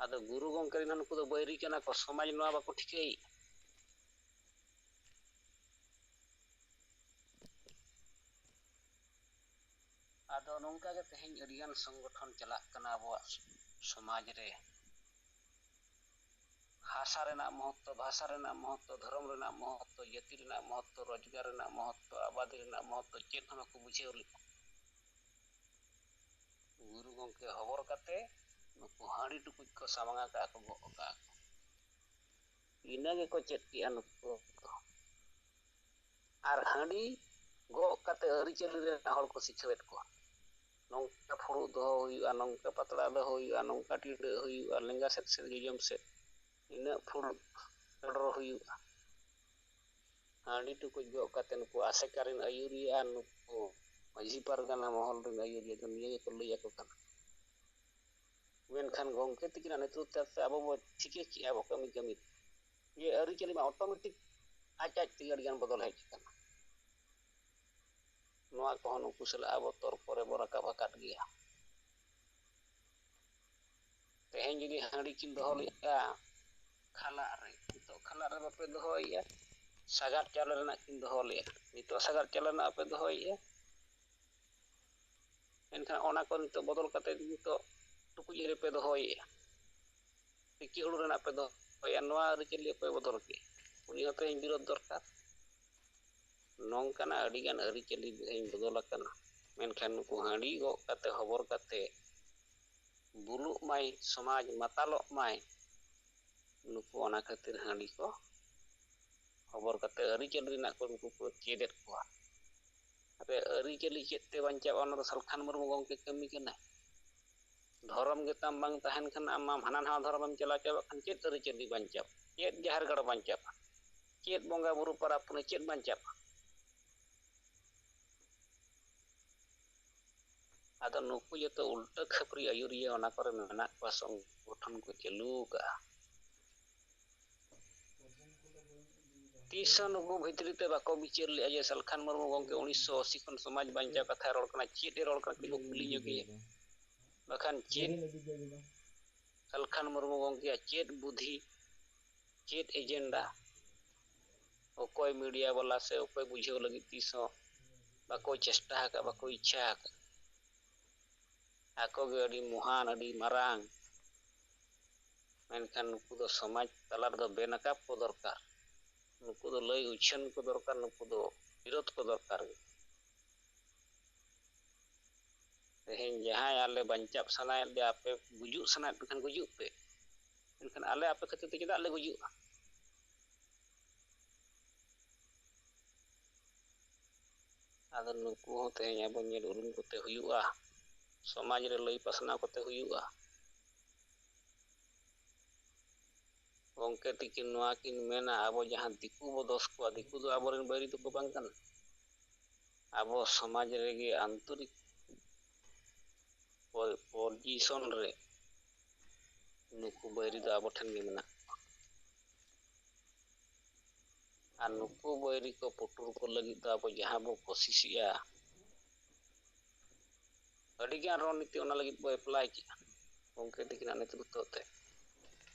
ᱟᱫᱚ ᱜᱩᱨᱩ ᱜᱚᱢᱠᱮ ᱨᱮᱱ ᱦᱚᱸ ᱱᱩᱠᱩ ᱫᱚ ᱵᱟᱹᱭᱨᱤ ᱠᱟᱱᱟ ᱠᱚ, ᱥᱚᱢᱟᱡᱽ ᱱᱚᱣᱟ ᱵᱟᱠᱚ ᱴᱷᱤᱠᱟᱹᱭᱮᱫ᱾ ᱟᱫᱚ ᱱᱚᱝᱠᱟ ᱜᱮ ᱛᱮᱦᱮᱧ ᱟᱹᱰᱤᱜᱟᱱ ᱥᱚᱝᱜᱚᱴᱷᱚᱱ ᱪᱟᱞᱟᱜ ᱠᱟᱱᱟ ᱟᱵᱚᱣᱟᱜ ᱥᱚᱢᱟᱡᱽ ᱨᱮ᱾ ᱦᱟᱥᱟ ᱨᱮᱱᱟᱜ ᱢᱚᱦᱚᱛᱛᱚ, ᱵᱷᱟᱥᱟ ᱨᱮᱱᱟᱜ ᱢᱚᱦᱚᱛᱛᱚ, ᱫᱷᱚᱨᱚᱢ ᱨᱮᱱᱟᱜ ᱢᱚᱦᱚᱛᱛᱚ, ᱡᱟᱹᱛᱤ ᱨᱮᱱᱟᱜ ᱢᱚᱦᱚᱛᱛᱚ, ᱨᱳᱡᱽᱜᱟᱨ ᱨᱮᱱᱟᱜ ᱢᱚᱦᱚᱛᱛᱚ, ᱟᱵᱟᱫᱤ ᱨᱮᱱᱟᱜ ᱢᱚᱦᱚᱛᱛᱚ ᱪᱮᱫ ᱦᱚᱸ ᱵᱟᱠᱚ ᱵᱩᱡᱷᱟᱹᱣ ᱞᱮᱫ᱾ ᱜᱩᱨᱩ ᱜᱚᱢᱠᱮ ᱦᱚᱵᱚᱨ ᱠᱟᱛᱮ ᱱᱩᱠᱩ ᱦᱟᱺᱰᱤ ᱴᱩᱠᱩᱡ ᱠᱚ ᱥᱟᱢᱟᱝ ᱟᱠᱟᱫ ᱠᱚ, ᱜᱚᱜ ᱟᱠᱟᱫ ᱠᱚ᱾ ᱤᱱᱟᱹ ᱜᱮᱠᱚ ᱪᱮᱫ ᱠᱮᱜᱼᱟ ᱱᱩᱠᱩ ᱫᱚ᱾ ᱟᱨ ᱦᱟᱺᱰᱤ ᱜᱚᱜ ᱠᱟᱛᱮ ᱟᱹᱨᱤᱪᱟᱹᱞᱤ ᱨᱮᱱᱟᱜ ᱦᱚᱲ ᱠᱚ ᱥᱤᱠᱷᱟᱹᱣᱮᱫ ᱠᱚᱣᱟ᱾ ᱱᱚᱝᱠᱟ ᱯᱷᱩᱲᱩᱜ ᱫᱚᱦᱚ ᱦᱩᱭᱩᱜᱼᱟ, ᱱᱚᱝᱠᱟ ᱯᱟᱛᱲᱟ ᱫᱚᱦᱚ ᱦᱩᱭᱩᱜᱼᱟ, ᱱᱚᱝᱠᱟ ᱴᱤᱰᱟᱹᱜ ᱦᱩᱭᱩᱜᱼᱟ, ᱞᱮᱸᱜᱟ ᱥᱮᱫ ᱥᱮᱫ, ᱡᱚᱡᱚᱢ ᱥᱮᱫ ᱱᱤᱱᱟᱹᱜ ᱯᱷᱩᱲᱩᱜ ᱪᱚᱰᱚᱨ ᱦᱩᱭᱩᱜᱼᱟ᱾ ᱦᱟᱺᱰᱤ ᱴᱩᱠᱩᱡ ᱜᱚᱜ ᱠᱟᱛᱮ ᱱᱩᱠᱩ ᱟᱥᱮᱠᱟ ᱨᱮᱱ ᱟᱹᱭᱩᱨᱤᱭᱟᱹ ᱟᱨ ᱱᱩᱠᱩ ᱢᱟᱹᱡᱷᱤ ᱯᱟᱨᱜᱟᱱᱟ ᱢᱚᱦᱚᱞ ᱨᱮᱱ ᱟᱹᱭᱩᱨᱤᱭᱟᱹ ᱫᱚ ᱱᱤᱭᱟᱹ ᱜᱮᱠᱚ ᱞᱟᱹᱭ ᱟᱠᱚ ᱠᱟᱱᱟ᱾ ᱢᱮᱱᱠᱷᱟᱱ ᱜᱚᱢᱠᱮ ᱛᱤᱠᱤᱱᱟᱜ ᱱᱮᱛᱨᱤᱛᱵ ᱛᱮ ᱟᱵᱚ ᱵᱚ ᱴᱷᱤᱠᱟᱹ ᱠᱮᱜᱼᱟ ᱵᱚ ᱠᱟᱹᱢᱤ ᱠᱟᱹᱢᱤ ᱡᱮ ᱟᱹᱨᱤᱪᱟᱹᱞᱤ ᱢᱟ automatic ᱟᱡ ᱟᱡ ᱛᱮᱜᱮ ᱟᱹᱰᱤᱜᱟᱱ ᱵᱚᱫᱚᱞ ᱦᱮᱡ ᱟᱠᱟᱱᱟ᱾ ᱱᱚᱣᱟ ᱠᱚᱦᱚᱸ ᱱᱩᱠᱩ ᱥᱟᱞᱟᱜ ᱟᱵᱚ ᱛᱚᱨᱠᱚ ᱨᱮᱵᱚ ᱨᱟᱠᱟᱵ ᱟᱠᱟᱫ ᱜᱮᱭᱟ᱾ ᱛᱮᱦᱮᱧ ᱡᱩᱫᱤ ᱦᱟᱺᱰᱤ ᱠᱤᱱ ᱫᱚᱦᱚ ᱞᱮᱫᱼᱟ ᱠᱷᱟᱞᱟᱜ ᱨᱮ, ᱱᱤᱛᱚᱜ ᱠᱷᱟᱞᱟᱜ ᱨᱮ ᱵᱟᱯᱮ ᱫᱚᱦᱚᱭᱮᱫᱼᱟ, ᱥᱟᱜᱟᱫ ᱪᱟᱣᱞᱮ ᱨᱮᱱᱟᱜ ᱠᱤᱱ ᱫᱚᱦᱚ ᱞᱮᱫᱼᱟ, ᱱᱤᱛᱚᱜ ᱥᱟᱜᱟᱫ ᱪᱟᱣᱞᱮ ᱨᱮᱱᱟᱜ ᱵᱟᱯᱮ ᱫᱚᱦᱚᱭᱮᱫᱼᱟ᱾ ᱢᱮᱱᱠᱷᱟᱱ ᱚᱱᱟ ᱠᱚ ᱱᱤᱛᱚᱜ ᱵᱚᱫᱚᱞ ᱠᱟᱛᱮ ᱱᱤᱛᱚᱜ ᱴᱩᱠᱩᱡ ᱨᱮᱯᱮ ᱫᱚᱦᱚᱭᱮᱫᱼᱟ, ᱛᱤᱠᱤ ᱦᱩᱲᱩ ᱨᱮᱱᱟᱜ ᱯᱮ ᱫᱚᱦᱚᱭᱮᱫᱼᱟ᱾ ᱱᱚᱣᱟ ᱟᱹᱨᱤᱪᱟᱹᱞᱤ ᱚᱠᱚᱭ ᱵᱚᱫᱚᱞ ᱠᱮᱫ? ᱩᱱᱤ ᱦᱚᱸ ᱛᱮᱦᱮᱧ ᱵᱤᱨᱳᱫᱷ ᱫᱚᱨᱠᱟᱨ᱾ ᱱᱚᱝᱠᱟᱱᱟᱜ ᱟᱹᱰᱤᱜᱟᱱ ᱟᱹᱨᱤᱪᱟᱹᱞᱤ ᱛᱮᱦᱮᱧ ᱵᱚᱫᱚᱞ ᱟᱠᱟᱱᱟ᱾ ᱢᱮᱱᱠᱷᱟᱱ ᱱᱩᱠᱩ ᱦᱟᱺᱰᱤ ᱜᱚᱜ ᱠᱟᱛᱮ, ᱦᱚᱵᱚᱨ ᱠᱟᱛᱮ, ᱵᱩᱞᱩᱜ ᱢᱟᱭ ᱥᱚᱢᱟᱡᱽ, ᱢᱟᱛᱟᱞᱚᱜ ᱢᱟᱭ, ᱱᱩᱠᱩ ᱚᱱᱟ ᱠᱷᱟᱹᱛᱤᱨ ᱦᱟᱺᱰᱤ ᱠᱚ ᱦᱚᱵᱚᱨ ᱠᱟᱛᱮ ᱟᱹᱨᱤᱪᱟᱹᱞᱤ ᱨᱮᱱᱟᱜ ᱠᱚ ᱱᱩᱠᱩ ᱠᱚ ᱪᱮᱫ ᱮᱫ ᱠᱚᱣᱟ᱾ ᱟᱯᱮ ᱟᱹᱨᱤᱪᱟᱹᱞᱤ ᱪᱮᱫ ᱛᱮ ᱵᱟᱧᱪᱟᱜᱼᱟ? ᱚᱱᱟ ᱫᱚ ᱥᱟᱞᱠᱷᱟᱱ ᱢᱩᱨᱢᱩ ᱜᱚᱢᱠᱮ ᱠᱟᱹᱢᱤ ᱠᱟᱱᱟᱭ᱾ ᱫᱷᱚᱨᱚᱢ ᱜᱮ ᱛᱟᱢ ᱵᱟᱝ ᱛᱟᱦᱮᱱ ᱠᱷᱟᱱ, ᱟᱢ ᱢᱟ ᱦᱟᱱᱟ ᱱᱟᱣᱟ ᱫᱷᱚᱨᱚᱢᱮᱢ ᱪᱟᱞᱟᱣ ᱪᱟᱵᱟᱜ ᱠᱷᱟᱱ, ᱪᱮᱫ ᱟᱹᱨᱤᱪᱟᱹᱞᱤ ᱵᱟᱧᱪᱟᱜᱼᱟ? ᱪᱮᱫ ᱡᱟᱦᱮᱨ ᱜᱟᱲ ᱵᱟᱧᱪᱟᱜᱼᱟ? ᱪᱮᱫ ᱵᱚᱸᱜᱟ ᱵᱩᱨᱩ ᱯᱚᱨᱚᱵᱽ ᱯᱩᱱᱟᱹᱭ ᱪᱮᱫ ᱵᱟᱧᱪᱟᱜᱼᱟ? ᱟᱫᱚ ᱱᱩᱠᱩ ᱡᱚᱛᱚ ᱩᱞᱴᱟᱹ ᱠᱷᱟᱹᱯᱟᱹᱨᱤ ᱟᱹᱭᱩᱨᱤᱭᱟᱹ ᱚᱱᱟ ᱠᱚᱨᱮ ᱢᱮᱱᱟᱜ ᱠᱚᱣᱟ, ᱥᱚᱝᱜᱚᱴᱷᱚᱱ ᱠᱚ ᱪᱟᱹᱞᱩ ᱟᱠᱟᱫᱼᱟ᱾ ᱛᱤᱥ ᱦᱚᱸ ᱱᱩᱠᱩ ᱵᱷᱤᱛᱨᱤ ᱛᱮ ᱵᱟᱠᱚ ᱵᱤᱪᱟᱹᱨ ᱞᱮᱫᱼᱟ ᱡᱮ ᱥᱟᱞᱠᱷᱟᱱ ᱢᱩᱨᱢᱩ ᱜᱚᱢᱠᱮ ᱩᱱᱤᱥᱥᱚ ᱟᱥᱤ ᱠᱷᱚᱱ ᱥᱚᱢᱟᱡᱽ ᱵᱟᱧᱪᱟᱣ ᱠᱟᱛᱷᱟᱭ ᱨᱚᱲ ᱠᱟᱱᱟ, ᱪᱮᱫ ᱮ ᱨᱚᱲ ᱠᱟᱱᱟ, ᱠᱟᱹᱴᱤᱡ ᱵᱚ ᱠᱩᱞᱤ ᱧᱚᱜᱮᱭᱟ᱾ ᱵᱟᱠᱷᱟᱱ ᱪᱮᱫ ᱥᱟᱞᱠᱷᱟᱱ ᱢᱩᱨᱢᱩ ᱜᱚᱢᱠᱮᱭᱟᱜ ᱪᱮᱫ ᱵᱩᱫᱷᱤ, ᱪᱮᱫ ᱮᱡᱮᱱᱰᱟ? ᱚᱠᱚᱭ ᱢᱤᱰᱤᱭᱟ ᱵᱟᱞᱟ ᱥᱮ ᱚᱠᱚᱭ ᱵᱩᱡᱷᱟᱹᱣ ᱞᱟᱹᱜᱤᱫ ᱛᱤᱥ ᱦᱚᱸ ᱵᱟᱠᱚ ᱪᱮᱥᱴᱟ ᱟᱠᱟᱫ, ᱵᱟᱠᱚ ᱤᱪᱪᱷᱟ ᱟᱠᱟᱫ᱾ ᱟᱠᱚ ᱜᱮ ᱟᱹᱰᱤ ᱢᱚᱦᱟᱱ, ᱟᱹᱰᱤ ᱢᱟᱨᱟᱝ᱾ ᱢᱮᱱᱠᱷᱟᱱ ᱱᱩᱠᱩ ᱫᱚ ᱥᱚᱢᱟᱡᱽ ᱛᱟᱞᱟ ᱨᱮᱫᱚ ᱵᱮᱱᱟᱠᱟᱵ ᱠᱚ ᱫᱚᱨᱠᱟᱨ, ᱱᱩᱠᱩ ᱫᱚ ᱞᱟᱹᱭ ᱩᱪᱷᱟᱹᱱ ᱠᱚ ᱫᱚᱨᱠᱟᱨ, ᱱᱩᱠᱩ ᱫᱚ ᱵᱤᱨᱳᱫᱷ ᱠᱚ ᱫᱚᱨᱠᱟᱨ ᱜᱮ᱾ ᱛᱮᱦᱮᱧ ᱡᱟᱦᱟᱸᱭ ᱟᱞᱮ ᱵᱟᱧᱪᱟᱜ ᱥᱟᱱᱟᱭᱮᱫ ᱞᱮᱭᱟ, ᱟᱯᱮ ᱜᱩᱡᱩᱜ ᱥᱟᱱᱟᱭᱮᱫ ᱯᱮ ᱠᱷᱟᱱ ᱜᱩᱡᱩᱜ ᱯᱮ, ᱢᱮᱱᱠᱷᱟᱱ ᱟᱞᱮ ᱟᱯᱮ ᱠᱷᱟᱹᱛᱤᱨ ᱛᱮ ᱪᱮᱫᱟᱜ ᱞᱮ ᱜᱩᱡᱩᱜᱼᱟ? ᱟᱫᱚ ᱱᱩᱠᱩ ᱦᱚᱸ ᱛᱮᱦᱮᱧ ᱟᱵᱚ ᱧᱮᱞ ᱩᱨᱩᱢ ᱠᱚᱛᱮ ᱦᱩᱭᱩᱜᱼᱟ, ᱥᱚᱢᱟᱡᱽ ᱨᱮ ᱞᱟᱹᱭ ᱯᱟᱥᱱᱟᱣ ᱠᱚᱛᱮ ᱦᱩᱭᱩᱜᱼᱟ᱾ ᱜᱚᱢᱠᱮ ᱛᱤᱠᱤᱱ ᱱᱚᱣᱟ ᱠᱤᱱ ᱢᱮᱱᱟ, ᱟᱵᱚ ᱡᱟᱦᱟᱸ ᱫᱤᱠᱩ ᱵᱚ ᱫᱚᱥ ᱠᱚᱣᱟ, ᱫᱤᱠᱩ ᱫᱚ ᱟᱵᱚᱨᱮᱱ ᱵᱟᱹᱭᱨᱤ ᱫᱚᱠᱚ ᱵᱟᱝ ᱠᱟᱱᱟ᱾ ᱟᱵᱚ ᱥᱚᱢᱟᱡᱽ ᱨᱮᱜᱮ ᱟᱱᱛᱚᱨᱤᱠ ᱯᱚ-, ᱯᱚᱡᱤᱥᱚᱱ ᱨᱮ ᱱᱩᱠᱩ ᱵᱟᱹᱭᱨᱤ ᱫᱚ ᱟᱵᱚ ᱴᱷᱮᱱ ᱜᱮ ᱢᱮᱱᱟᱜ ᱠᱚᱣᱟ᱾ ᱟᱨ ᱱᱩᱠᱩ ᱵᱟᱹᱭᱨᱤ ᱠᱚ ᱯᱩᱴᱩᱨ ᱠᱚ ᱞᱟᱹᱜᱤᱫ ᱫᱚ ᱟᱵᱚ ᱡᱟᱦᱟᱸ ᱵᱚ ᱠᱳᱥᱤᱥᱮᱜᱼᱟ, ᱟᱹᱰᱤᱜᱟᱱ ᱨᱚᱱᱱᱤᱛᱤ ᱚᱱᱟ ᱞᱟᱹᱜᱤᱫ ᱵᱚ ᱮᱯᱞᱟᱭ ᱠᱮᱜᱼᱟ ᱜᱚᱢᱠᱮ ᱛᱤᱠᱤᱱᱟᱜ ᱱᱮᱛᱨᱤᱛᱵ ᱛᱮ,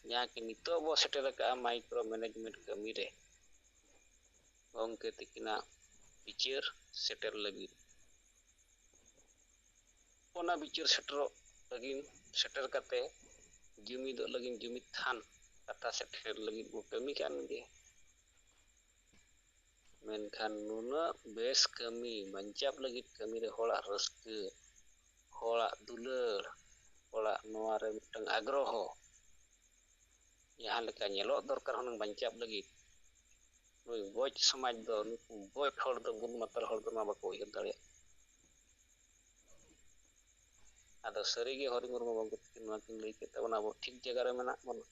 ᱡᱟᱦᱟᱸ ᱠᱤ ᱱᱤᱛᱚᱜ ᱵᱚ ᱥᱮᱴᱮᱨ ᱟᱠᱟᱫᱼᱟ ᱢᱟᱭᱠᱨᱳ ᱢᱮᱱᱮᱡᱽᱢᱮᱱᱴ ᱠᱟᱹᱢᱤ ᱨᱮ ᱜᱚᱢᱠᱮ ᱛᱤᱠᱤᱱᱟᱜ ᱵᱤᱪᱟᱹᱨ ᱥᱮᱴᱮᱨ ᱞᱟᱹᱜᱤᱫ᱾ ᱚᱱᱟ ᱵᱤᱪᱟᱹᱨ ᱥᱮᱴᱮᱨᱚᱜ ᱞᱟᱹᱜᱤᱫ, ᱥᱮᱴᱮᱨ ᱠᱟᱛᱮ ᱡᱩᱢᱤᱫᱚᱜ ᱞᱟᱹᱜᱤᱫ, ᱡᱩᱢᱤᱫ ᱛᱷᱟᱱ ᱠᱟᱛᱷᱟ ᱥᱮᱴᱮᱨ ᱞᱟᱹᱜᱤᱫ ᱵᱚ ᱠᱟᱹᱢᱤ ᱠᱟᱱ ᱜᱮ᱾ ᱢᱮᱱᱠᱷᱟᱱ ᱱᱩᱱᱟᱹᱜ ᱵᱮᱥ ᱠᱟᱹᱢᱤ, ᱵᱟᱧᱪᱟᱣ ᱞᱟᱹᱜᱤᱫ ᱠᱟᱹᱢᱤ ᱨᱮ ᱦᱚᱲᱟᱜ ᱨᱟᱹᱥᱠᱟᱹ, ᱦᱚᱲᱟᱜ ᱫᱩᱞᱟᱹᱲ, ᱦᱚᱲᱟᱜ ᱱᱚᱣᱟ ᱨᱮ ᱢᱤᱫᱴᱟᱝ ᱟᱜᱽᱨᱚᱦᱚ, ᱡᱟᱦᱟᱸ ᱞᱮᱠᱟ ᱧᱮᱞᱚᱜ ᱫᱚᱨᱠᱟᱨ ᱦᱩᱱᱟᱹᱝ ᱵᱟᱧᱪᱟᱣ ᱞᱟᱹᱜᱤᱫ, ᱱᱩᱭ ᱜᱚᱡ ᱥᱚᱢᱟᱡᱽ ᱫᱚ, ᱱᱩᱠᱩ ᱜᱚᱡ ᱦᱚᱲ ᱫᱚ, ᱵᱩᱫ ᱢᱟᱛᱟᱞ ᱦᱚᱲ ᱫᱚ ᱱᱚᱣᱟ ᱵᱟᱠᱚ ᱩᱭᱦᱟᱹᱨ ᱫᱟᱲᱮᱭᱟᱜᱼᱟ᱾ ᱟᱫᱚ ᱥᱟᱹᱨᱤᱜᱮ ᱦᱚᱨᱤ ᱢᱩᱨᱢᱩ ᱜᱚᱢᱠᱮ ᱛᱟᱹᱠᱤᱱ ᱱᱚᱣᱟ ᱠᱤᱱ ᱞᱟᱹᱭ ᱠᱮᱫ ᱛᱟᱵᱚᱱᱟ, ᱟᱵᱚ ᱴᱷᱤᱠ ᱡᱟᱭᱜᱟ ᱨᱮ ᱢᱮᱱᱟᱜ ᱵᱚᱱᱟ᱾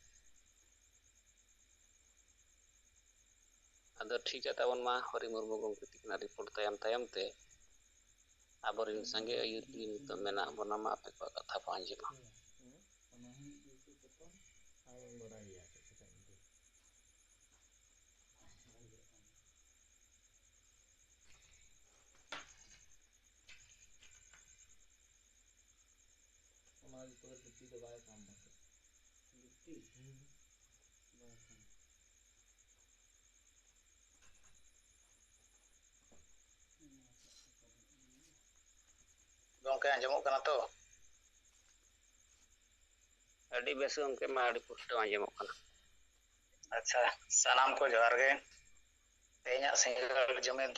ᱟᱫᱚ ᱴᱷᱤᱠᱟ ᱛᱟᱵᱚᱱ ᱢᱟ, ᱦᱚᱨᱤ ᱢᱩᱨᱢᱩ ᱜᱚᱢᱠᱮ ᱛᱟᱹᱠᱤᱱᱟᱜ ᱨᱤᱯᱳᱨᱴ ᱛᱟᱭᱚᱢ ᱛᱟᱭᱚᱢ ᱛᱮ ᱟᱵᱚᱨᱮᱱ ᱥᱟᱸᱜᱮ ᱟᱹᱭᱩᱨᱤᱭᱟᱹ ᱱᱤᱛᱚᱜ ᱢᱮᱱᱟᱜ ᱵᱚᱱᱟ, ᱢᱟ ᱟᱯᱮ ᱠᱚᱣᱟᱜ ᱠᱟᱛᱷᱟ ᱵᱚ ᱟᱸᱡᱚᱢᱟ᱾ ᱚᱱᱟ ᱜᱮ ᱛᱚᱵᱮ ᱡᱩᱠᱛᱤ ᱫᱚ ᱵᱟᱭ ᱠᱟᱱ ᱛᱟᱠᱚᱣᱟ᱾ ᱡᱩᱠᱛᱤ? ᱦᱩᱸ᱾ ᱵᱟᱭ ᱠᱟᱱ᱾ ᱜᱚᱝᱠᱮ, ᱟᱸᱡᱚᱢᱚᱜ ᱠᱟᱱᱟ ᱛᱚ? ᱟᱹᱰᱤ ᱵᱮᱥ ᱜᱚᱝᱠᱮ, ᱢᱟ ᱟᱹᱰᱤ ᱯᱩᱥᱴᱟᱹᱣ ᱟᱸᱡᱚᱢᱚᱜ ᱠᱟᱱᱟ᱾ ᱟᱪᱪᱷᱟ, ᱥᱟᱱᱟᱢ ᱠᱚ ᱡᱚᱦᱟᱨ ᱜᱮ᱾ ᱛᱮᱦᱮᱧᱟᱜ ᱥᱤᱸᱜᱟᱹᱲ ᱡᱩᱢᱤᱫ,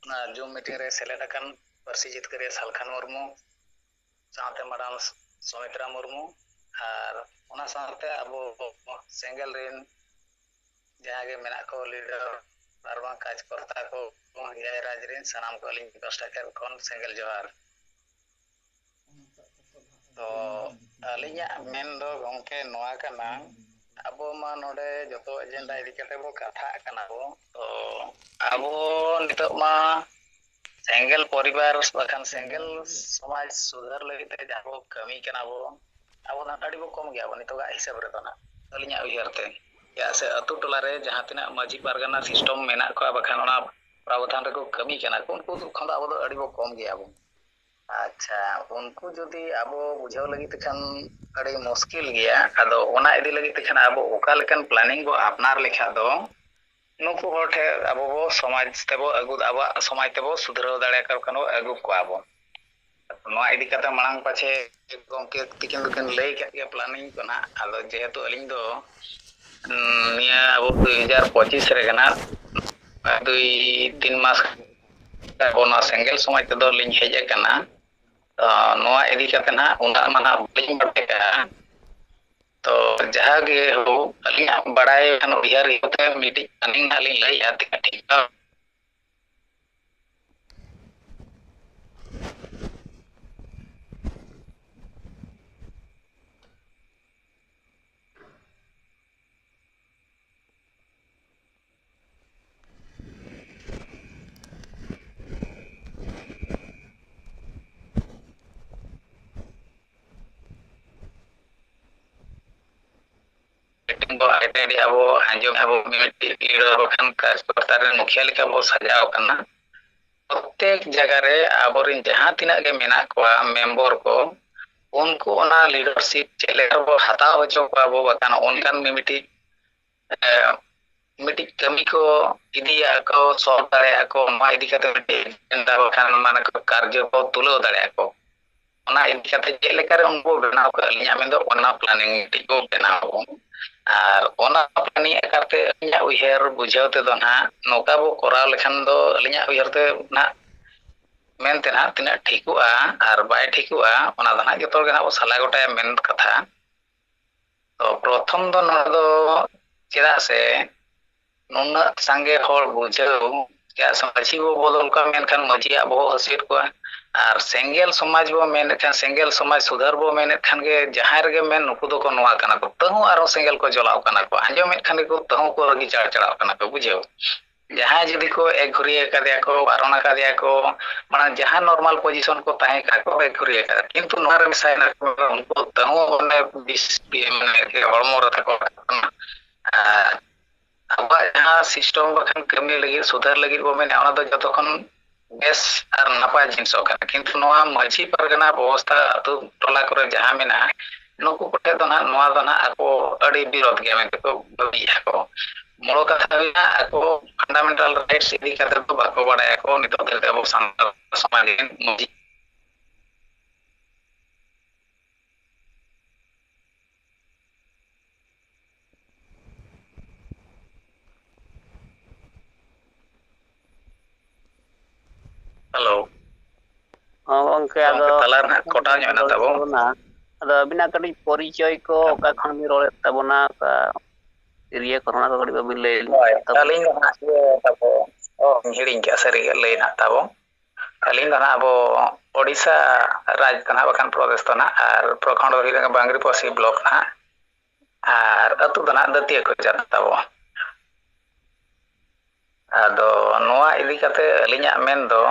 ᱚᱱᱟ ᱡᱩᱢ ᱢᱤᱴᱤᱝ ᱨᱮ ᱥᱮᱞᱮᱫ ᱟᱠᱟᱱ ᱯᱟᱹᱨᱥᱤ ᱡᱤᱛᱠᱟᱹᱨᱤᱭᱟᱹ ᱥᱟᱞᱠᱷᱟᱱ ᱢᱩᱨᱢᱩ, ᱥᱟᱶᱛᱮ ᱢᱟᱰᱟᱢ ᱥᱩᱢᱤᱛᱨᱟ ᱢᱩᱨᱢᱩ, ᱟᱨ ᱚᱱᱟ ᱥᱟᱶᱛᱮ ᱟᱵᱚ ᱥᱮᱸᱜᱮᱞ ᱨᱮᱱ ᱡᱟᱦᱟᱸ ᱜᱮ ᱢᱮᱱᱟᱜ ᱠᱚ ᱞᱤᱰᱟᱨ ᱟᱨ ᱵᱟᱝ ᱠᱟᱡᱽᱠᱚᱨᱛᱟ ᱠᱚ, ᱮᱭᱟᱭ ᱨᱟᱡᱽ ᱨᱮᱱ ᱥᱟᱱᱟᱢ ᱠᱚ ᱟᱹᱞᱤᱧ ᱯᱟᱥᱴᱟ ᱥᱮᱫ ᱠᱷᱚᱱ ᱥᱮᱸᱜᱮᱞ ᱡᱚᱦᱟᱨ᱾ ᱛᱚ ᱟᱹᱞᱤᱧᱟᱜ ᱢᱮᱱ ᱫᱚ ᱜᱚᱢᱠᱮ ᱱᱚᱣᱟ ᱠᱟᱱᱟ, ᱟᱵᱚ ᱢᱟ ᱱᱚᱰᱮ ᱡᱚᱛᱚ ᱮᱡᱮᱱᱰᱟ ᱤᱫᱤ ᱠᱟᱛᱮ ᱵᱚ ᱠᱟᱛᱷᱟᱜ ᱠᱟᱱᱟ ᱵᱚ᱾ ᱛᱚ ᱟᱵᱚ ᱱᱤᱛᱚᱜ ᱢᱟ ᱥᱮᱸᱜᱮᱞ ᱯᱚᱨᱤᱵᱟᱨ ᱵᱟᱠᱷᱟᱱ ᱥᱮᱸᱜᱮᱞ ᱥᱚᱢᱟᱡᱽ ᱥᱩᱫᱷᱟᱹᱨ ᱞᱟᱹᱜᱤᱫ ᱛᱮ ᱡᱟᱦᱟᱸ ᱵᱚ ᱠᱟᱹᱢᱤ ᱠᱟᱱᱟ ᱵᱚ, ᱟᱵᱚ ᱫᱚ ᱟᱹᱰᱤ ᱵᱚ ᱠᱚᱢ ᱜᱮᱭᱟ ᱵᱚ ᱱᱤᱛᱚᱜᱟᱜ ᱦᱤᱥᱟᱹᱵ ᱨᱮᱫᱚ ᱱᱟᱜ, ᱟᱹᱞᱤᱧᱟᱜ ᱩᱭᱦᱟᱹᱨ ᱛᱮ᱾ ᱪᱮᱫᱟᱜ ᱥᱮ ᱟᱹᱛᱩ ᱴᱚᱞᱟ ᱨᱮ ᱡᱟᱦᱟᱸ ᱛᱤᱱᱟᱹᱜ ᱢᱟᱹᱡᱷᱤ ᱯᱟᱨᱜᱟᱱᱟ system ᱢᱮᱱᱟᱜ ᱠᱚᱣᱟ, ᱵᱟᱠᱷᱟᱱ ᱚᱱᱟ ᱯᱨᱟᱵᱚᱫᱷᱟᱱ ᱨᱮᱠᱚ ᱠᱟᱹᱢᱤ ᱠᱟᱱᱟ ᱠᱚ, ᱩᱱᱠᱩ ᱠᱷᱚᱱ ᱫᱚ ᱟᱵᱚ ᱫᱚ ᱟᱹᱰᱤ ᱵᱚ ᱠᱚᱢ ᱜᱮᱭᱟ ᱵᱚᱱ᱾ ᱟᱪᱪᱷᱟ, ᱩᱱᱠᱩ ᱡᱩᱫᱤ ᱟᱵᱚ ᱵᱩᱡᱷᱟᱹᱣ ᱞᱟᱹᱜᱤᱫ ᱛᱮᱠᱷᱟᱱ ᱟᱹᱰᱤ ᱢᱩᱥᱠᱤᱞ ᱜᱮᱭᱟ᱾ ᱟᱫᱚ ᱚᱱᱟ ᱤᱫᱤ ᱞᱟᱹᱜᱤᱫ ᱛᱮᱠᱷᱟᱱ ᱟᱵᱚ ᱚᱠᱟ ᱞᱮᱠᱟᱱ planning ᱵᱚ ᱟᱯᱱᱟᱨ ᱞᱮᱠᱷᱟᱱ ᱫᱚ ᱱᱩᱠᱩ ᱦᱚᱲ ᱴᱷᱮᱱ ᱟᱵᱚ ᱵᱚ ᱥᱚᱢᱟᱡᱽ ᱛᱮᱵᱚ ᱟᱹᱜᱩ, ᱟᱵᱚᱣᱟᱜ ᱥᱚᱢᱟᱡᱽ ᱛᱮᱵᱚ ᱥᱩᱫᱷᱨᱟᱹᱣ ᱫᱟᱲᱮ ᱟᱠᱚ ᱠᱷᱟᱱ ᱵᱚ ᱟᱹᱜᱩ ᱠᱚᱣᱟ ᱵᱚ᱾ ᱱᱚᱣᱟ ᱤᱫᱤ ᱠᱟᱛᱮ ᱢᱟᱲᱟᱝ ᱯᱟᱪᱷᱮ ᱜᱚᱢᱠᱮ ᱛᱤᱠᱤᱱ ᱫᱚᱠᱤᱱ ᱞᱟᱹᱭ ᱠᱟᱜ ᱜᱮᱭᱟ planning ᱠᱚ ᱱᱟᱦᱟᱜ᱾ ᱟᱫᱚ ᱡᱮᱦᱮᱛᱩ ᱟᱹᱞᱤᱧ ᱫᱚ, ᱩᱸ, ᱱᱤᱭᱟᱹ ᱟᱵᱚ ᱫᱩᱭ ᱦᱟᱡᱟᱨ ᱯᱚᱸᱪᱤᱥ ᱨᱮᱜᱮ ᱱᱟᱦᱟᱜ ᱫᱩᱭ ᱛᱤᱱ ᱢᱟᱥ ᱟᱵᱚ ᱱᱚᱣᱟ ᱥᱮᱸᱜᱮᱞ ᱥᱚᱢᱟᱡᱽ ᱛᱮᱫᱚ ᱞᱤᱧ ᱦᱮᱡ ᱟᱠᱟᱱᱟ᱾ ᱛᱚ ᱱᱚᱣᱟ ᱤᱫᱤ ᱠᱟᱛᱮ ᱱᱟᱦᱟᱜ ᱩᱱᱟᱹᱜ ᱢᱟ ᱱᱟᱦᱟᱜ ᱵᱟᱹᱞᱤᱧ ᱵᱟᱲᱟᱭ ᱠᱟᱜᱼᱟ᱾ ᱛᱚ ᱡᱟᱦᱟᱸ ᱜᱮ ᱦᱳᱠ, ᱟᱹᱞᱤᱧᱟᱜ ᱵᱟᱲᱟᱭ ᱠᱷᱟᱱ ᱩᱭᱦᱟᱹᱨ ᱤᱭᱟᱹᱛᱮ ᱢᱤᱫᱴᱤᱡ planning ᱱᱟᱦᱟᱜ ᱞᱤᱧ ᱞᱟᱹᱭᱮᱫᱼᱟ, ᱛᱤᱱᱟᱹᱜ ᱴᱷᱤᱠᱟ᱾ Meeting ᱵᱚ attend ᱮᱫᱼᱟ ᱵᱚ, ᱟᱸᱡᱚᱢ ᱮᱫᱼᱟ ᱵᱚ, ᱢᱤᱫᱴᱤᱡ leader ᱵᱟᱠᱷᱟᱱ ᱠᱟᱨᱡᱚᱠᱚᱨᱛᱟ ᱨᱮᱱ ᱢᱩᱠᱷᱤᱭᱟᱹ ᱞᱮᱠᱟ ᱵᱚ ᱥᱟᱡᱟᱣ ᱟᱠᱟᱱᱟ᱾ ᱯᱨᱚᱛᱮᱠ ᱡᱟᱭᱜᱟ ᱨᱮ ᱟᱵᱚᱨᱮᱱ ᱡᱟᱦᱟᱸ ᱛᱤᱱᱟᱹᱜ ᱜᱮ ᱢᱮᱱᱟᱜ ᱠᱚᱣᱟ member ᱠᱚ, ᱩᱱᱠᱩ ᱚᱱᱟ leadership ᱪᱮᱫ ᱞᱮᱠᱟ ᱵᱚ ᱦᱟᱛᱟᱣ ᱦᱚᱪᱚ ᱠᱚᱣᱟ ᱵᱚ, ᱵᱟᱠᱷᱟᱱ ᱚᱱᱠᱟᱱ ᱢᱤᱢᱤᱫᱴᱤᱡ, ᱮ, ᱢᱤᱫᱴᱤᱡ ᱠᱟᱹᱢᱤ ᱠᱚ ᱤᱫᱤᱭᱟ ᱠᱚ, solve ᱫᱟᱲᱮᱭᱟᱜᱼᱟ ᱠᱚ, ᱱᱚᱣᱟ ᱤᱫᱤ ᱠᱟᱛᱮ ᱢᱤᱫᱴᱤᱡ agenda ᱵᱟᱠᱷᱟᱱ ᱢᱟᱱᱮ ᱠᱚ ᱠᱟᱨᱡᱚ ᱠᱚ ᱛᱩᱞᱟᱹᱣ ᱫᱟᱲᱮᱭᱟᱜᱼᱟ ᱠᱚ᱾ ᱚᱱᱟ ᱤᱫᱤ ᱠᱟᱛᱮ ᱪᱮᱫ ᱞᱮᱠᱟᱨᱮ ᱩᱱᱠᱩ ᱵᱮᱱᱟᱣ ᱠᱚ, ᱟᱹᱞᱤᱧᱟᱜ ᱢᱮᱱᱫᱚ ᱚᱱᱟ planning ᱢᱤᱫᱴᱤᱡ ᱠᱚ ᱵᱮᱱᱟᱣ ᱟᱵᱚᱱ᱾ ᱟᱨ ᱚᱱᱟ planning ᱟᱠᱟᱨ ᱛᱮ ᱟᱹᱞᱤᱧᱟᱜ ᱩᱭᱦᱟᱹᱨ ᱵᱩᱡᱷᱟᱹᱣ ᱛᱮᱫᱚ ᱱᱟᱦᱟᱜ ᱱᱚᱝᱠᱟ ᱵᱚ ᱠᱚᱨᱟᱣ ᱞᱮᱠᱷᱟᱱ ᱫᱚ ᱟᱹᱞᱤᱧᱟᱜ ᱩᱭᱦᱟᱹᱨ ᱛᱮ ᱱᱟᱦᱟᱜ ᱢᱮᱱᱛᱮ ᱱᱟᱦᱟᱜ ᱛᱤᱱᱟᱹᱜ ᱴᱷᱤᱠᱚᱜᱼᱟ ᱟᱨ ᱵᱟᱭ ᱴᱷᱤᱠᱚᱜᱼᱟ, ᱚᱱᱟ ᱫᱚ ᱱᱟᱦᱟᱜ ᱡᱚᱛᱚ ᱦᱚᱲ ᱜᱮ ᱱᱟᱦᱟᱜ ᱵᱚ ᱥᱟᱞᱟ ᱜᱚᱴᱟᱭᱟ ᱢᱮᱱ ᱠᱟᱛᱷᱟ᱾ ᱛᱚ ᱯᱨᱚᱛᱷᱚᱢ ᱫᱚ ᱱᱚᱣᱟ ᱫᱚ ᱪᱮᱫᱟᱜ ᱥᱮ ᱱᱩᱱᱟᱹᱜ ᱥᱟᱸᱜᱮ ᱦᱚᱲ ᱵᱩᱡᱷᱟᱹᱣ, ᱪᱮᱫᱟᱜ ᱥᱮ ᱢᱟᱹᱡᱷᱤ ᱵᱚ ᱵᱚᱫᱚᱞ ᱠᱚᱣᱟ ᱢᱮᱱᱠᱷᱟᱱ ᱢᱟᱹᱡᱷᱤᱭᱟᱜ ᱵᱚᱦᱚᱜ ᱦᱟᱹᱥᱩᱭᱮᱫ ᱠᱚᱣᱟ, ᱟᱨ ᱥᱮᱸᱜᱮᱞ ᱥᱚᱢᱟᱡᱽ ᱵᱚ ᱢᱮᱱᱮᱫ ᱠᱷᱟᱱ, ᱥᱮᱸᱜᱮᱞ ᱥᱚᱢᱟᱡᱽ ᱥᱩᱫᱷᱟᱹᱨ ᱵᱚ ᱢᱮᱱᱮᱫ ᱠᱷᱟᱱ ᱜᱮ ᱡᱟᱦᱟᱸᱭ ᱨᱮᱜᱮ ᱢᱮᱱ ᱱᱩᱠᱩ ᱫᱚᱠᱚ ᱱᱚᱣᱟ ᱠᱟᱱᱟ ᱠᱚ, ᱛᱟᱹᱦᱩ ᱟᱨᱦᱚᱸ ᱥᱮᱸᱜᱮᱞ ᱠᱚ ᱡᱚᱞᱟᱣ ᱠᱟᱱᱟ ᱠᱚ, ᱟᱸᱡᱚᱢᱮᱫ ᱠᱷᱟᱱ ᱜᱮᱠᱚ ᱛᱟᱹᱦᱩ ᱠᱚ ᱨᱟᱹᱜᱤ ᱪᱟᱲ ᱪᱟᱲᱟᱣ ᱠᱟᱱᱟ ᱠᱚ, ᱵᱩᱡᱷᱟᱹᱣ᱾ ᱡᱟᱦᱟᱸᱭ ᱡᱩᱫᱤ ᱠᱚ ᱮᱠ ᱜᱷᱩᱨᱤᱭᱟᱹ ᱠᱟᱫᱮᱭᱟ ᱠᱚ, ᱵᱟᱨᱚᱱ ᱟᱠᱟᱫᱮᱭᱟ ᱠᱚ, ᱢᱟᱱᱮ ᱡᱟᱦᱟᱸ normal position ᱠᱚ ᱛᱟᱦᱮᱸ ᱠᱟᱱᱟ ᱠᱚ ᱮᱠ ᱜᱷᱩᱨᱤᱭᱟᱹ ᱠᱟᱫᱟ, ᱠᱤᱱᱛᱩ ᱱᱚᱣᱟ ᱨᱮ ᱢᱮᱥᱟᱭᱮᱱᱟ ᱠᱚ, ᱩᱱᱠᱩ ᱛᱟᱹᱦᱩ ᱚᱱᱮ ᱵᱤᱥ ᱢᱟᱱᱮ ᱦᱚᱲᱢᱚ ᱨᱮ ᱛᱟᱠᱚ ᱠᱟᱱᱟ᱾ ᱟᱨ ᱟᱵᱚᱣᱟᱜ ᱡᱟᱦᱟᱸ system ᱵᱟᱠᱷᱟᱱ ᱠᱟᱹᱢᱤ ᱞᱟᱹᱜᱤᱫ, ᱥᱩᱫᱷᱟᱹᱨ ᱞᱟᱹᱜᱤᱫ ᱵᱚ ᱢᱮᱱᱟ, ᱚᱱᱟ ᱫᱚ ᱡᱚᱛᱚ ᱠᱷᱚᱱ ᱵᱮᱥ ᱟᱨ ᱱᱟᱯᱟᱭ ᱡᱤᱱᱤᱥ ᱠᱟᱱᱟ᱾ ᱠᱤᱱᱛᱩ ᱱᱚᱣᱟ ᱢᱟᱹᱡᱷᱤ ᱯᱟᱨᱜᱟᱱᱟ ᱵᱮᱵᱚᱥᱛᱷᱟ, ᱟᱹᱛᱩ ᱴᱚᱞᱟ ᱠᱚᱨᱮ ᱡᱟᱦᱟᱸ ᱢᱮᱱᱟᱜᱼᱟ, ᱱᱩᱠᱩ ᱠᱚᱴᱷᱮᱱ ᱫᱚ ᱱᱟᱦᱟᱜ ᱱᱚᱣᱟ ᱫᱚ ᱱᱟᱦᱟᱜ ᱟᱠᱚ ᱟᱹᱰᱤ ᱵᱤᱨᱳᱫ ᱜᱮ ᱢᱮᱱᱛᱮ ᱠᱚ ᱵᱷᱟᱹᱵᱤᱭᱮᱫᱼᱟ ᱠᱚ᱾ ᱢᱩᱞ ᱠᱟᱛᱷᱟ ᱦᱩᱭᱱᱟ, ᱟᱠᱚ fundamental rights ᱤᱫᱤ ᱠᱟᱛᱮ ᱫᱚ ᱵᱟᱠᱚ ᱵᱟᱲᱟᱭᱟ ᱠᱚ᱾ ᱱᱤᱛᱚᱜ ᱫᱷᱟᱹᱨᱤᱡ ᱟᱵᱚ ᱥᱟᱱᱛᱟᱲ ᱥᱚᱢᱟᱡᱽ ᱨᱮᱱ ᱢᱟᱹᱡᱷᱤ ᱦᱮᱞᱳ᱾ ᱦᱚᱸ ᱜᱚᱝᱠᱮ, ᱜᱚᱝᱠᱮ, ᱟᱫᱚ ᱛᱟᱞᱟ ᱨᱮ ᱱᱟᱜ ᱠᱚᱴᱟᱣ ᱧᱚᱜ ᱮᱱᱟ ᱛᱟᱵᱚ᱾ ᱛᱟᱵᱚᱱᱟ᱾ ᱟᱫᱚ ᱟᱹᱵᱤᱱᱟᱜ ᱠᱟᱹᱴᱤᱡ ᱯᱚᱨᱤᱪᱚᱭ ᱠᱚ, ᱚᱠᱟ ᱠᱷᱚᱱ ᱵᱤᱱ ᱨᱚᱲᱮᱫ ᱛᱟᱵᱚᱱᱟ, ᱚᱠᱟ area ᱠᱚᱨᱮᱱᱟᱜ ᱠᱚ ᱠᱟᱹᱴᱤᱡ ᱵᱟᱹᱵᱤᱱ ᱞᱟᱹᱭ ᱟᱹᱞᱤᱧ ᱦᱳᱭ, ᱛᱟᱵᱚᱱᱟ? ᱟᱹᱞᱤᱧ ᱫᱚ ᱱᱟᱜ ᱤᱭᱟᱹ ᱛᱟᱵᱚ, ᱚ, ᱦᱤᱲᱤᱧ ᱠᱮᱜᱼᱟ, ᱥᱟᱹᱨᱤ ᱜᱮ ᱞᱟᱹᱭ ᱱᱟᱜ ᱛᱟᱵᱚ᱾ ᱟᱹᱞᱤᱧ ᱫᱚ ᱱᱟᱜ ᱟᱵᱚ ᱳᱰᱤᱥᱟ ᱨᱟᱡᱽ ᱫᱚ ᱱᱟᱜ ᱵᱟᱠᱷᱟᱱ ᱯᱨᱚᱫᱮᱥ ᱫᱚ ᱱᱟᱜ, ᱟᱨ ᱯᱨᱚᱠᱷᱚᱸᱰ ᱫᱚ ᱦᱩᱭᱩᱜ ᱠᱟᱱᱟ ᱵᱟᱝᱨᱤᱯᱚᱥᱤ block ᱱᱟᱜ, ᱟᱨ ᱟᱹᱛᱩ ᱫᱚ ᱱᱟᱜ ᱫᱟᱹᱛᱤᱭᱟᱹ ᱠᱚᱪᱟ ᱛᱟᱵᱚ᱾ ᱟᱫᱚ ᱱᱚᱣᱟ ᱤᱫᱤ ᱠᱟᱛᱮ ᱟᱹᱞᱤᱧᱟᱜ ᱢᱮᱱ ᱫᱚ,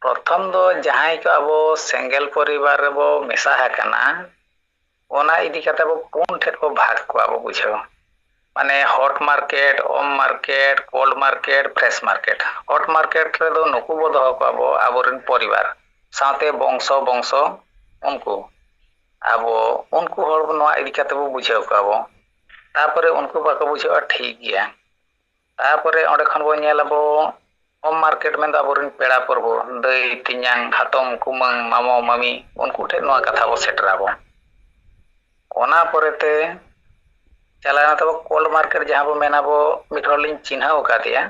ᱯᱨᱚᱛᱷᱚᱢ ᱫᱚ ᱡᱟᱦᱟᱸᱭ ᱠᱚ ᱟᱵᱚ ᱥᱮᱸᱜᱮᱞ ᱯᱚᱨᱤᱵᱟᱨ ᱨᱮᱵᱚ ᱢᱮᱥᱟ ᱟᱠᱟᱱᱟ, ᱚᱱᱟ ᱤᱫᱤ ᱠᱟᱛᱮ ᱟᱵᱚ ᱯᱩᱱ ᱴᱷᱮᱱ ᱠᱚ ᱵᱷᱟᱜᱽ ᱠᱚᱣᱟ ᱟᱵᱚ ᱵᱩᱡᱷᱟᱹᱣ᱾ ᱢᱟᱱᱮ hot market, warm market, cold market, fresh market᱾ Hot market ᱨᱮᱫᱚ ᱱᱩᱠᱩ ᱵᱚ ᱫᱚᱦᱚ ᱠᱚᱣᱟ ᱟᱵᱚ, ᱟᱵᱚᱨᱮᱱ ᱯᱚᱨᱤᱵᱟᱨ ᱥᱟᱶᱛᱮ ᱵᱚᱝᱥᱚ ᱵᱚᱝᱥᱚ ᱩᱱᱠᱩ᱾ ᱟᱵᱚ ᱩᱱᱠᱩ ᱦᱚᱲ ᱱᱚᱣᱟ ᱤᱫᱤ ᱠᱟᱛᱮ ᱵᱚ ᱵᱩᱡᱷᱟᱹᱣ ᱠᱚᱣᱟ ᱵᱚ᱾ ᱛᱟᱯᱚᱨᱮ ᱩᱱᱠᱩ ᱵᱟᱠᱚ ᱵᱩᱡᱷᱟᱹᱣᱟ, ᱴᱷᱤᱠ ᱜᱮᱭᱟ᱾ ᱛᱟᱯᱚᱨᱮ ᱚᱸᱰᱮ ᱠᱷᱚᱱ ᱵᱚ ᱧᱮᱞ ᱟᱵᱚ home market, ᱢᱮᱱᱫᱚ ᱟᱵᱚᱨᱮᱱ ᱯᱮᱲᱟ ᱯᱚᱨᱵᱷᱩ, ᱫᱟᱹᱭ, ᱛᱮᱧᱟᱝ, ᱦᱟᱛᱚᱢ, ᱠᱩᱢᱟᱹᱝ, ᱢᱟᱢᱚ, ᱢᱟᱹᱢᱤ, ᱩᱱᱠᱩ ᱴᱷᱮᱱ ᱱᱚᱣᱟ ᱠᱟᱛᱷᱟ ᱵᱚ ᱥᱮᱴᱮᱨ ᱟᱵᱚ᱾ ᱚᱱᱟ ᱯᱚᱨᱮᱛᱮ ᱪᱟᱞᱟᱣ ᱮᱱᱟ ᱛᱟᱵᱚ cold market, ᱡᱟᱦᱟᱸ ᱵᱚ ᱢᱮᱱᱟ ᱵᱚ ᱢᱤᱫ ᱦᱚᱲ ᱞᱤᱧ ᱪᱤᱱᱦᱟᱹᱣ ᱟᱠᱟᱫᱮᱭᱟ,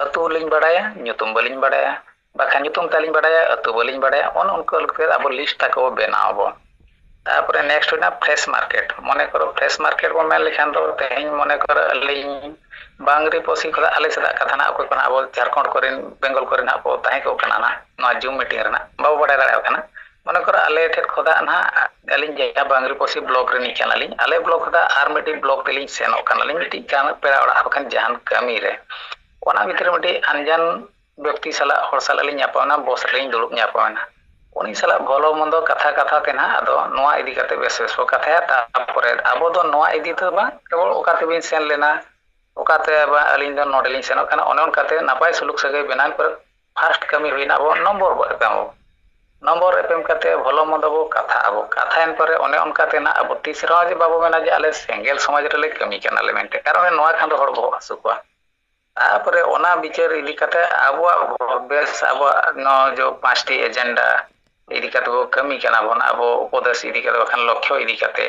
ᱟᱹᱛᱩ ᱞᱤᱧ ᱵᱟᱲᱟᱭᱟ, ᱧᱩᱛᱩᱢ ᱵᱟᱹᱞᱤᱧ ᱵᱟᱲᱟᱭᱟ, ᱵᱟᱠᱷᱟᱱ ᱧᱩᱛᱩᱢ ᱛᱟᱹᱞᱤᱧ ᱵᱟᱲᱟᱭᱟ, ᱟᱹᱛᱩ ᱵᱟᱹᱞᱤᱧ ᱵᱟᱲᱟᱭᱟ, ᱚᱱᱮ ᱚᱱᱠᱟ ᱞᱮᱠᱟ ᱟᱵᱚ list ᱛᱟᱠᱚ ᱵᱚ ᱵᱮᱱᱟᱣ ᱟᱵᱚ᱾ ᱛᱟᱯᱚᱨᱮ next ᱦᱩᱭᱱᱟ fresh market᱾ ᱢᱚᱱᱮ ᱠᱚᱨᱚ fresh market ᱵᱚ ᱢᱮᱱ ᱞᱮᱠᱷᱟᱱ ᱫᱚ, ᱛᱮᱦᱮᱧ ᱢᱚᱱᱮ ᱠᱚᱨᱚ ᱟᱹᱞᱤᱧ ᱵᱟᱝᱨᱤᱯᱚᱥᱤ ᱠᱷᱚᱱᱟᱜ ᱟᱞᱮ ᱥᱮᱫᱟᱜ ᱠᱟᱛᱷᱟ ᱱᱟᱜ, ᱚᱠᱚᱭ ᱠᱚ ᱱᱟᱜ ᱟᱵᱚ ᱡᱷᱟᱲᱠᱷᱚᱸᱰ ᱠᱚᱨᱮᱱ, ᱵᱮᱝᱜᱚᱞ ᱠᱚᱨᱮ ᱱᱟᱜ ᱵᱚ ᱛᱟᱦᱮᱸ ᱠᱚᱜ ᱠᱟᱱᱟ ᱱᱟᱜ, ᱱᱚᱣᱟ Zoom meeting ᱨᱮᱱᱟᱜ ᱵᱟᱵᱚ ᱵᱟᱲᱟᱭ ᱫᱟᱲᱮᱭᱟᱜ ᱠᱟᱱᱟ᱾ ᱢᱚᱱᱮ ᱠᱚᱨᱚ ᱟᱞᱮ ᱴᱷᱮᱱ ᱠᱷᱚᱱᱟᱜ ᱱᱟᱜ, ᱟᱹᱞᱤᱧ ᱡᱟᱦᱟᱸ ᱵᱟᱝᱨᱤᱯᱚᱥᱤ block ᱨᱤᱱᱤᱡ ᱠᱟᱱᱟᱞᱤᱧ, ᱟᱞᱮ block ᱠᱷᱚᱱᱟᱜ ᱟᱨ ᱢᱤᱫᱴᱤᱡ block ᱛᱮᱞᱤᱧ ᱥᱮᱱᱚᱜ ᱠᱟᱱᱟᱞᱤᱧ, ᱢᱤᱫᱴᱤᱡ ᱠᱟᱹᱢᱤ, ᱯᱮᱲᱟ ᱚᱲᱟᱜ ᱵᱟᱠᱷᱟᱱ ᱡᱟᱦᱟᱱ ᱠᱟᱹᱢᱤ ᱨᱮ᱾ ᱚᱱᱟ ᱵᱷᱤᱛᱨᱤ ᱨᱮ ᱢᱤᱫᱴᱤᱡ ᱟᱱᱡᱟᱱ ᱵᱮᱠᱛᱤ ᱥᱟᱞᱟᱜ, ᱦᱚᱲ ᱥᱟᱞᱟᱜ ᱞᱤᱧ ᱧᱟᱯᱟᱢ ᱮᱱᱟ, ᱵᱚᱥ ᱨᱮᱞᱤᱧ ᱫᱩᱲᱩᱵ ᱧᱟᱯᱟᱢ ᱮᱱᱟ᱾ ᱩᱱᱤ ᱥᱟᱞᱟᱜ ᱵᱷᱚᱞᱚ ᱢᱚᱱᱫᱚ ᱠᱟᱛᱷᱟ ᱠᱟᱛᱷᱟ ᱛᱮ ᱱᱟᱦᱟᱜ ᱟᱫᱚ ᱱᱚᱣᱟ ᱤᱫᱤ ᱠᱟᱛᱮ ᱵᱮᱥ ᱵᱮᱥ ᱵᱚ ᱠᱟᱛᱷᱟᱭᱟ᱾ ᱛᱟᱨᱯᱚᱨᱮ ᱟᱵᱚ ᱫᱚ ᱱᱚᱣᱟ ᱤᱫᱤ ᱛᱮ ᱵᱟᱝ, ᱠᱮᱵᱚᱞ ᱚᱠᱟ ᱛᱮᱵᱤᱱ ᱥᱮᱱ ᱞᱮᱱᱟ, ᱚᱠᱟᱛᱮ ᱵᱟᱝ ᱟᱹᱞᱤᱧ ᱫᱚ ᱱᱚᱰᱮ ᱞᱤᱧ ᱥᱮᱱᱚᱜ ᱠᱟᱱᱟ, ᱚᱱᱮ ᱚᱱᱠᱟᱛᱮ ᱱᱟᱯᱟᱭ ᱥᱩᱞᱩᱠ ᱥᱟᱹᱜᱟᱹᱭ ᱵᱮᱱᱟᱣ ᱯᱚᱨᱮ ᱯᱷᱟᱥᱴ ᱠᱟᱹᱢᱤ ᱦᱩᱭᱱᱟ, ᱟᱵᱚ ᱱᱚᱢᱵᱚᱨ ᱵᱚ ᱮᱯᱮᱢ ᱟᱵᱚ᱾ ᱱᱚᱢᱵᱚᱨ ᱮᱯᱮᱢ ᱠᱟᱛᱮ ᱵᱷᱚᱞᱚ ᱢᱚᱱᱫᱚ ᱵᱚ ᱠᱟᱛᱷᱟᱜ ᱟᱵᱚ᱾ ᱠᱟᱛᱷᱟᱭᱮᱱ ᱯᱚᱨᱮ ᱚᱱᱮ ᱚᱱᱠᱟᱛᱮ ᱱᱟᱦᱟᱜ ᱟᱵᱚ ᱛᱤᱥ ᱨᱮᱦᱚᱸ ᱡᱮ ᱵᱟᱵᱚ ᱢᱮᱱᱟ ᱡᱮ ᱟᱞᱮ ᱥᱮᱸᱜᱮᱞ ᱥᱚᱢᱟᱡᱽ ᱨᱮᱞᱮ ᱠᱟᱹᱢᱤ ᱠᱟᱱᱟᱞᱮ ᱢᱮᱱᱛᱮ, ᱠᱟᱨᱚᱱ ᱱᱚᱣᱟ ᱠᱷᱟᱱ ᱫᱚ ᱦᱚᱲ ᱵᱚᱦᱚᱜ ᱦᱟᱹᱥᱩ ᱠᱚᱣᱟ᱾ ᱛᱟᱯᱚᱨᱮ ᱚᱱᱟ ᱵᱤᱪᱟᱹᱨ ᱤᱫᱤ ᱠᱟᱛᱮ ᱟᱵᱚᱣᱟᱜ ᱵᱮᱥ, ᱟᱵᱚᱣᱟᱜ ᱱᱚᱣᱟ ᱡᱚ ᱯᱟᱸᱪᱴᱤ ᱮᱡᱮᱱᱰᱟ ᱤᱫᱤ ᱠᱟᱛᱮ ᱵᱚ ᱠᱟᱹᱢᱤ ᱠᱟᱱᱟ ᱵᱚᱱ, ᱟᱵᱚ ᱩᱯᱚᱫᱮᱥ ᱤᱫᱤ ᱠᱟᱛᱮ ᱵᱟᱠᱷᱟᱱ ᱞᱚᱠᱠᱷᱚ ᱤᱫᱤ ᱠᱟᱛᱮ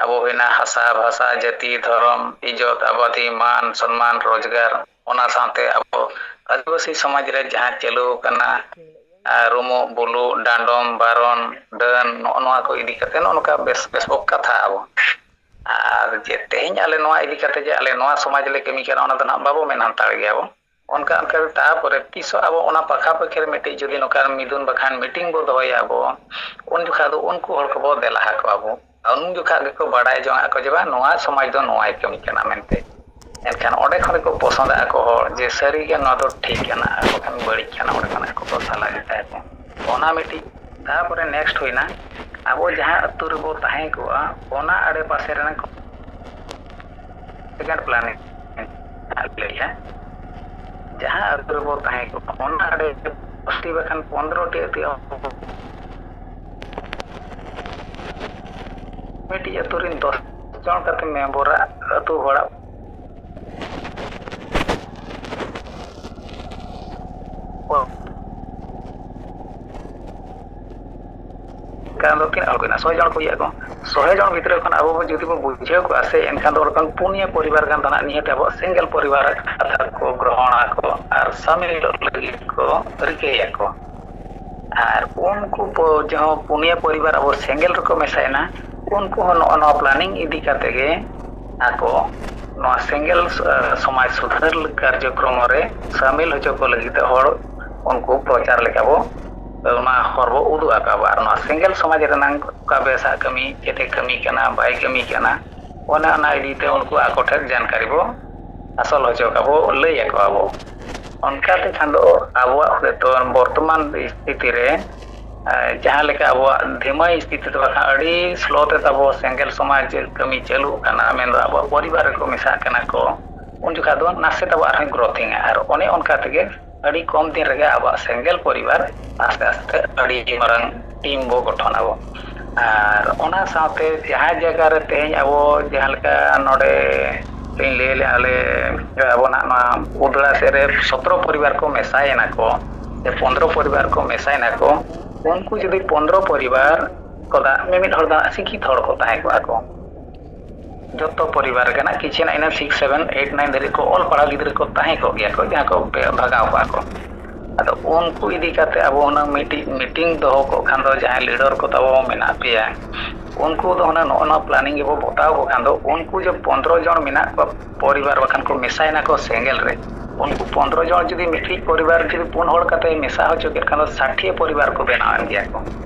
ᱟᱵᱚ ᱦᱩᱭᱱᱟ ᱦᱟᱥᱟ, ᱵᱷᱟᱥᱟ, ᱡᱟᱹᱛᱤ, ᱫᱷᱚᱨᱚᱢ, ᱤᱡᱽᱡᱚᱛ, ᱟᱵᱟᱫᱤ, ᱢᱟᱱ, ᱥᱚᱱᱢᱟᱱ, ᱨᱳᱡᱽᱜᱟᱨ, ᱚᱱᱟ ᱥᱟᱶᱛᱮ ᱟᱵᱚ ᱟᱹᱫᱤᱵᱟᱹᱥᱤ ᱥᱚᱢᱟᱡᱽ ᱨᱮ ᱡᱟᱦᱟᱸ ᱪᱟᱹᱞᱩ ᱟᱠᱟᱱᱟ, ᱟᱨ ᱨᱩᱢᱩᱜ, ᱵᱩᱞᱩᱜ, ᱰᱟᱸᱰᱚᱢ, ᱵᱟᱨᱚᱱ, ᱰᱟᱹᱱ, ᱱᱚᱜᱼᱚ ᱱᱚᱣᱟ ᱠᱚ ᱤᱫᱤ ᱠᱟᱛᱮ ᱱᱚᱜᱼᱚ ᱱᱚᱝᱠᱟ ᱵᱮᱥ ᱵᱮᱥ ᱵᱚ ᱠᱟᱛᱷᱟᱜ ᱟᱵᱚ᱾ ᱟᱨ ᱡᱮ ᱛᱮᱦᱮᱧ ᱟᱞᱮ ᱱᱚᱣᱟ ᱤᱫᱤ ᱠᱟᱛᱮ ᱡᱮ ᱟᱞᱮ ᱱᱚᱣᱟ ᱥᱚᱢᱟᱡᱽ ᱞᱮ ᱠᱟᱹᱢᱤ ᱠᱟᱱᱟ, ᱚᱱᱟ ᱫᱚ ᱱᱟᱦᱟᱜ ᱵᱟᱵᱚ ᱢᱮᱱ ᱦᱟᱛᱟᱲ ᱜᱮᱭᱟ ᱵᱚ᱾ ᱚᱱᱠᱟ ᱚᱱᱠᱟ ᱛᱟᱨᱯᱚᱨᱮ ᱛᱤᱥᱚᱜ ᱟᱵᱚ ᱚᱱᱟ ᱯᱟᱠᱷᱟ ᱯᱟᱹᱠᱷᱤ ᱨᱮ ᱢᱤᱫᱴᱤᱡ ᱡᱩᱫᱤ ᱱᱚᱝᱠᱟᱱ ᱢᱤᱫᱩᱱ ᱵᱟᱠᱷᱟᱱ ᱢᱤᱴᱤᱝ ᱵᱚ ᱫᱚᱦᱚᱭᱟ ᱟᱵᱚ, ᱩᱱ ᱡᱚᱠᱷᱟ ᱫᱚ ᱩᱱᱠᱩ ᱦᱚᱲ ᱠᱚᱵᱚ ᱫᱮᱞᱟ ᱟᱠᱚᱣᱟ ᱵᱚ᱾ ᱟᱨ ᱩᱱ ᱡᱚᱠᱷᱟ ᱜᱮᱠᱚ ᱵᱟᱲᱟᱭ ᱡᱚᱝ ᱟᱠᱚ ᱡᱮ ᱵᱟᱝ, ᱱᱚᱣᱟ ᱥᱚᱢᱟᱡᱽ ᱫᱚ ᱱᱚᱣᱟᱭ ᱠᱟᱹᱢᱤ ᱠᱟᱱᱟ ᱢᱮᱱᱛᱮ᱾ ᱮᱱᱠᱷᱟᱱ ᱚᱸᱰᱮ ᱠᱷᱚᱱ ᱜᱮᱠᱚ ᱯᱚᱥᱚᱸᱫ ᱟᱠᱚ ᱦᱚᱲ ᱡᱮ ᱥᱟᱹᱨᱤᱜᱮ ᱱᱚᱣᱟ ᱫᱚ ᱴᱷᱤᱠ ᱠᱟᱱᱟ ᱟᱨ ᱵᱟᱠᱷᱟᱱ ᱵᱟᱹᱲᱤᱡ ᱠᱟᱱᱟ, ᱚᱸᱰᱮ ᱠᱷᱚᱱ ᱟᱠᱚ ᱠᱚ ᱥᱟᱞᱟ ᱜᱷᱟᱴᱟᱭᱟᱠᱚ᱾ ᱚᱱᱟ ᱢᱤᱫᱴᱤᱡ᱾ ᱛᱟᱨᱯᱚᱨᱮ ᱱᱮᱠᱥᱴ ᱦᱩᱭᱱᱟ, ᱟᱵᱚ ᱡᱟᱦᱟᱸ ᱟᱹᱛᱩ ᱨᱮᱵᱚ ᱛᱟᱦᱮᱸ ᱠᱚᱜᱼᱟ, ᱚᱱᱟ ᱟᱲᱮ ᱯᱟᱥᱮ ᱨᱮᱱ ᱥᱮᱠᱮᱱᱰ ᱯᱞᱟᱱᱤᱝ ᱞᱟᱹᱭᱟ, ᱡᱟᱦᱟᱸ ᱟᱹᱛᱩ ᱨᱮᱵᱚ ᱛᱟᱦᱮᱸ ᱠᱚᱜᱼᱟ, ᱚᱱᱟ ᱟᱲᱮ ᱫᱚᱥᱴᱤ ᱵᱟᱠᱷᱟᱱ ᱯᱚᱱᱫᱽᱨᱚᱴᱤ ᱟᱹᱛᱩ ᱟᱵᱚ ᱢᱤᱫᱴᱤᱡ ᱟᱹᱛᱩ ᱨᱮᱱ ᱫᱚᱥ ᱡᱚᱱ ᱠᱟᱛᱮ ᱢᱮᱢᱵᱚᱨᱟᱜ ᱟᱹᱛᱩ ᱦᱚᱲᱟᱜ ᱠᱟᱨᱚᱱ ᱫᱚ ᱛᱤᱱᱟᱹᱜ ᱦᱚᱲ ᱠᱚ ᱦᱮᱱᱟᱜ? ᱥᱚᱭ ᱡᱚᱱ ᱠᱚ ᱦᱩᱭᱩᱜᱼᱟ ᱠᱚ᱾ ᱥᱚᱭ ᱡᱚᱱ ᱵᱷᱤᱛᱨᱤ ᱠᱷᱚᱱ ᱟᱵᱚ ᱵᱚ ᱡᱩᱫᱤ ᱵᱚ ᱵᱩᱡᱷᱟᱹᱣ ᱠᱚᱜᱼᱟ ᱥᱮ, ᱮᱱᱠᱷᱟᱱ ᱫᱚ ᱚᱸᱰᱮ ᱠᱷᱚᱱ ᱯᱩᱱᱭᱟᱹ ᱯᱚᱨᱤᱵᱟᱨ ᱜᱟᱱ ᱫᱚ ᱱᱟᱦᱟᱜ ᱱᱤᱦᱟᱹᱛ ᱟᱵᱚᱣᱟᱜ ᱥᱮᱸᱜᱮᱞ ᱯᱚᱨᱤᱵᱟᱨ ᱠᱟᱛᱷᱟ ᱠᱚ ᱜᱨᱚᱦᱚᱱᱟᱠᱚ ᱟᱨ ᱥᱟᱢᱤᱞᱚᱜ ᱞᱟᱹᱜᱤᱫ ᱠᱚ ᱨᱤᱠᱟᱹᱭᱟᱠᱚ᱾ ᱟᱨ ᱩᱱᱠᱩ ᱯᱚ-, ᱡᱟᱦᱟᱸ ᱯᱩᱱᱭᱟᱹ ᱯᱚᱨᱤᱵᱟᱨ ᱟᱵᱚ ᱥᱮᱸᱜᱮᱞ ᱨᱮᱠᱚ ᱢᱮᱥᱟᱭᱮᱱᱟ, ᱩᱱᱠᱩ ᱦᱚᱸ ᱱᱚᱜᱼᱚ ᱱᱚᱣᱟ ᱯᱞᱟᱱᱤᱝ ᱤᱫᱤ ᱠᱟᱛᱮ ᱜᱮ ᱟᱠᱚ ᱱᱚᱣᱟ ᱥᱮᱸᱜᱮᱞ, ᱮ, ᱥᱚᱢᱟᱡᱽ ᱥᱩᱫᱷᱟᱹᱨ ᱠᱟᱨᱡᱚᱠᱨᱚᱢ ᱨᱮ ᱥᱟᱢᱤᱞ ᱦᱚᱪᱚ ᱠᱚ ᱞᱟᱹᱜᱤᱫ ᱛᱮ ᱦᱚᱲ ᱩᱱᱠᱩ ᱯᱨᱚᱪᱟᱨ ᱞᱮᱠᱟ ᱵᱚ, ᱚᱱᱟ ᱦᱚᱨ ᱵᱚ ᱩᱫᱩᱜ ᱟᱠᱚᱣᱟ᱾ ᱟᱨ ᱱᱚᱣᱟ ᱥᱮᱸᱜᱮᱞ ᱥᱚᱢᱟᱡᱽ ᱨᱮᱱᱟᱝ ᱚᱠᱟ ᱵᱮᱥᱟᱜ ᱠᱟᱹᱢᱤ, ᱪᱮᱫ ᱮ ᱠᱟᱹᱢᱤ ᱠᱟᱱᱟ, ᱵᱟᱭ ᱠᱟᱹᱢᱤ ᱠᱟᱱᱟ, ᱚᱱᱮ ᱚᱱᱟ ᱤᱫᱤ ᱛᱮ ᱩᱱᱠᱩ ᱟᱠᱚ ᱴᱷᱮᱱ ᱡᱟᱱᱠᱟᱨᱤ ᱵᱚ ᱦᱟᱥᱚᱞ ᱦᱚᱪᱚ ᱠᱚᱣᱟ ᱵᱚ, ᱞᱟᱹᱭ ᱟᱠᱚᱣᱟ ᱵᱚ᱾ ᱚᱱᱠᱟ ᱛᱮᱠᱷᱟᱱ ᱫᱚ ᱟᱵᱚᱣᱟᱜ ᱱᱤᱛᱚᱜ ᱵᱚᱨᱛᱚᱢᱟᱱ ᱥᱛᱷᱤᱛᱤ ᱨᱮ ᱡᱟᱦᱟᱸ ᱞᱮᱠᱟ ᱟᱵᱚᱣᱟᱜ ᱫᱷᱤᱢᱟᱹ ᱥᱛᱷᱤᱛᱤ ᱛᱮ ᱵᱟᱠᱷᱟᱱ ᱟᱹᱰᱤ slow ᱛᱮ ᱛᱟᱵᱚ ᱥᱮᱸᱜᱮᱞ ᱥᱚᱢᱟᱡᱽ ᱠᱟᱹᱢᱤ ᱪᱟᱹᱞᱩᱜ ᱠᱟᱱᱟ, ᱢᱮᱱᱫᱚ ᱟᱵᱚᱣᱟᱜ ᱯᱚᱨᱤᱵᱟᱨ ᱨᱮᱠᱚ ᱢᱮᱥᱟᱜ ᱠᱟᱱᱟ ᱠᱚ, ᱩᱱ ᱡᱚᱠᱷᱟ ᱫᱚ ᱱᱟᱥᱮ ᱛᱟᱵᱚ ᱟᱨᱦᱚᱸ growthing ᱟ᱾ ᱟᱨ ᱚᱱᱮ ᱚᱱᱠᱟ ᱛᱮᱜᱮ ᱟᱹᱰᱤ ᱠᱚᱢ ᱫᱤᱱ ᱨᱮᱜᱮ ᱟᱵᱚᱣᱟᱜ ᱥᱮᱸᱜᱮᱞ ᱯᱚᱨᱤᱵᱟᱨ ᱟᱥᱛᱮ ᱟᱥᱛᱮ ᱟᱹᱰᱤ ᱢᱟᱨᱟᱝ team ᱵᱚ ᱜᱚᱴᱷᱚᱱ ᱟᱵᱚ᱾ ᱟᱨ ᱚᱱᱟ ᱥᱟᱶᱛᱮ ᱡᱟᱦᱟᱸ ᱡᱟᱭᱜᱟ ᱨᱮ ᱛᱮᱦᱮᱧ ᱟᱵᱚ ᱡᱟᱦᱟᱸ ᱞᱮᱠᱟ ᱱᱚᱰᱮ ᱞᱤᱧ ᱞᱟᱹᱭ ᱞᱮᱜᱼᱟ, ᱟᱞᱮ ᱟᱵᱚᱱᱟᱜ ᱱᱚᱣᱟ ᱩᱫᱽᱲᱟ ᱥᱮᱫ ᱨᱮ ᱥᱚᱛᱨᱚ ᱯᱚᱨᱤᱵᱟᱨ ᱠᱚ ᱢᱮᱥᱟᱭᱮᱱᱟ ᱠᱚ, ᱥᱮ ᱯᱚᱱᱫᱽᱨᱚ ᱯᱚᱨᱤᱵᱟᱨ ᱠᱚ ᱢᱮᱥᱟᱭᱮᱱᱟ ᱠᱚ, ᱩᱱᱠᱩ ᱡᱩᱫᱤ ᱯᱚᱱᱫᱽᱨᱚ ᱯᱚᱨᱤᱵᱟᱨ ᱠᱚᱫᱟ ᱢᱤᱢᱤᱫ ᱦᱚᱲ ᱫᱚ ᱦᱟᱸᱜ ᱥᱤᱠᱠᱷᱤᱛ ᱦᱚᱲ ᱠᱚ ᱛᱟᱦᱮᱸ ᱠᱚᱜᱼᱟ ᱠᱚ᱾ ᱡᱚᱛᱚ ᱯᱚᱨᱤᱵᱟᱨ ᱨᱮᱜᱮ ᱱᱟᱜ ᱠᱤᱪᱷᱩ ᱱᱟᱜ ᱤᱱᱟᱹ six, seven, eight, nine ᱫᱷᱟᱹᱨᱤᱡ ᱠᱚ ᱚᱞ ᱯᱟᱲᱦᱟᱣ ᱜᱤᱫᱽᱨᱟᱹ ᱠᱚ ᱛᱟᱦᱮᱸ ᱠᱚᱜ ᱜᱮᱭᱟ ᱠᱚ, ᱡᱟᱦᱟᱸ ᱠᱚ ᱵᱮ-, ᱵᱷᱟᱜᱟᱣ ᱠᱚᱜᱼᱟ ᱠᱚ᱾ ᱟᱫᱚ ᱩᱱᱠᱩ ᱤᱫᱤ ᱠᱟᱛᱮ ᱟᱵᱚ ᱦᱩᱱᱟᱹᱝ ᱢᱤᱫᱴᱤᱡ meeting ᱫᱚᱦᱚ ᱠᱚᱜ ᱠᱷᱟᱱ ᱫᱚ, ᱡᱟᱦᱟᱸᱭ leader ᱠᱚ ᱛᱟᱵᱚ ᱢᱮᱱᱟᱜ ᱯᱮᱭᱟ, ᱩᱱᱠᱩ ᱫᱚ ᱦᱩᱱᱟᱹᱝ ᱱᱚᱜᱼᱚ ᱱᱚᱣᱟ planning ᱜᱮᱵᱚ ᱵᱚᱛᱟᱣ ᱠᱚ ᱠᱷᱟᱱ ᱫᱚ, ᱩᱱᱠᱩ ᱡᱮ ᱯᱚᱱᱫᱽᱨᱚ ᱡᱚᱱ ᱢᱮᱱᱟᱜ ᱠᱚᱣᱟ ᱯᱚᱨᱤᱵᱟᱨ, ᱵᱟᱠᱷᱟᱱ ᱠᱚ ᱢᱮᱥᱟᱭᱮᱱᱟ ᱠᱚ ᱥᱮᱸᱜᱮᱞ ᱨᱮ, ᱩᱱᱠᱩ ᱯᱚᱱᱫᱽᱨᱚ ᱡᱚᱱ ᱡᱩᱫᱤ ᱢᱤᱫᱴᱤᱡ ᱯᱚᱨᱤᱵᱟᱨ ᱡᱩᱫᱤ ᱯᱩᱱ ᱦᱚᱲ ᱠᱟᱛᱮ ᱢᱮᱥᱟ ᱦᱚᱪᱚ ᱠᱮᱫ ᱠᱷᱟᱱ ᱫᱚ ᱥᱟᱴᱷᱤᱭᱟᱹ ᱯᱚᱨᱤᱵᱟᱨ ᱠᱚ ᱵᱮᱱᱟᱣᱮᱱ ᱜᱮᱭᱟ ᱠᱚ᱾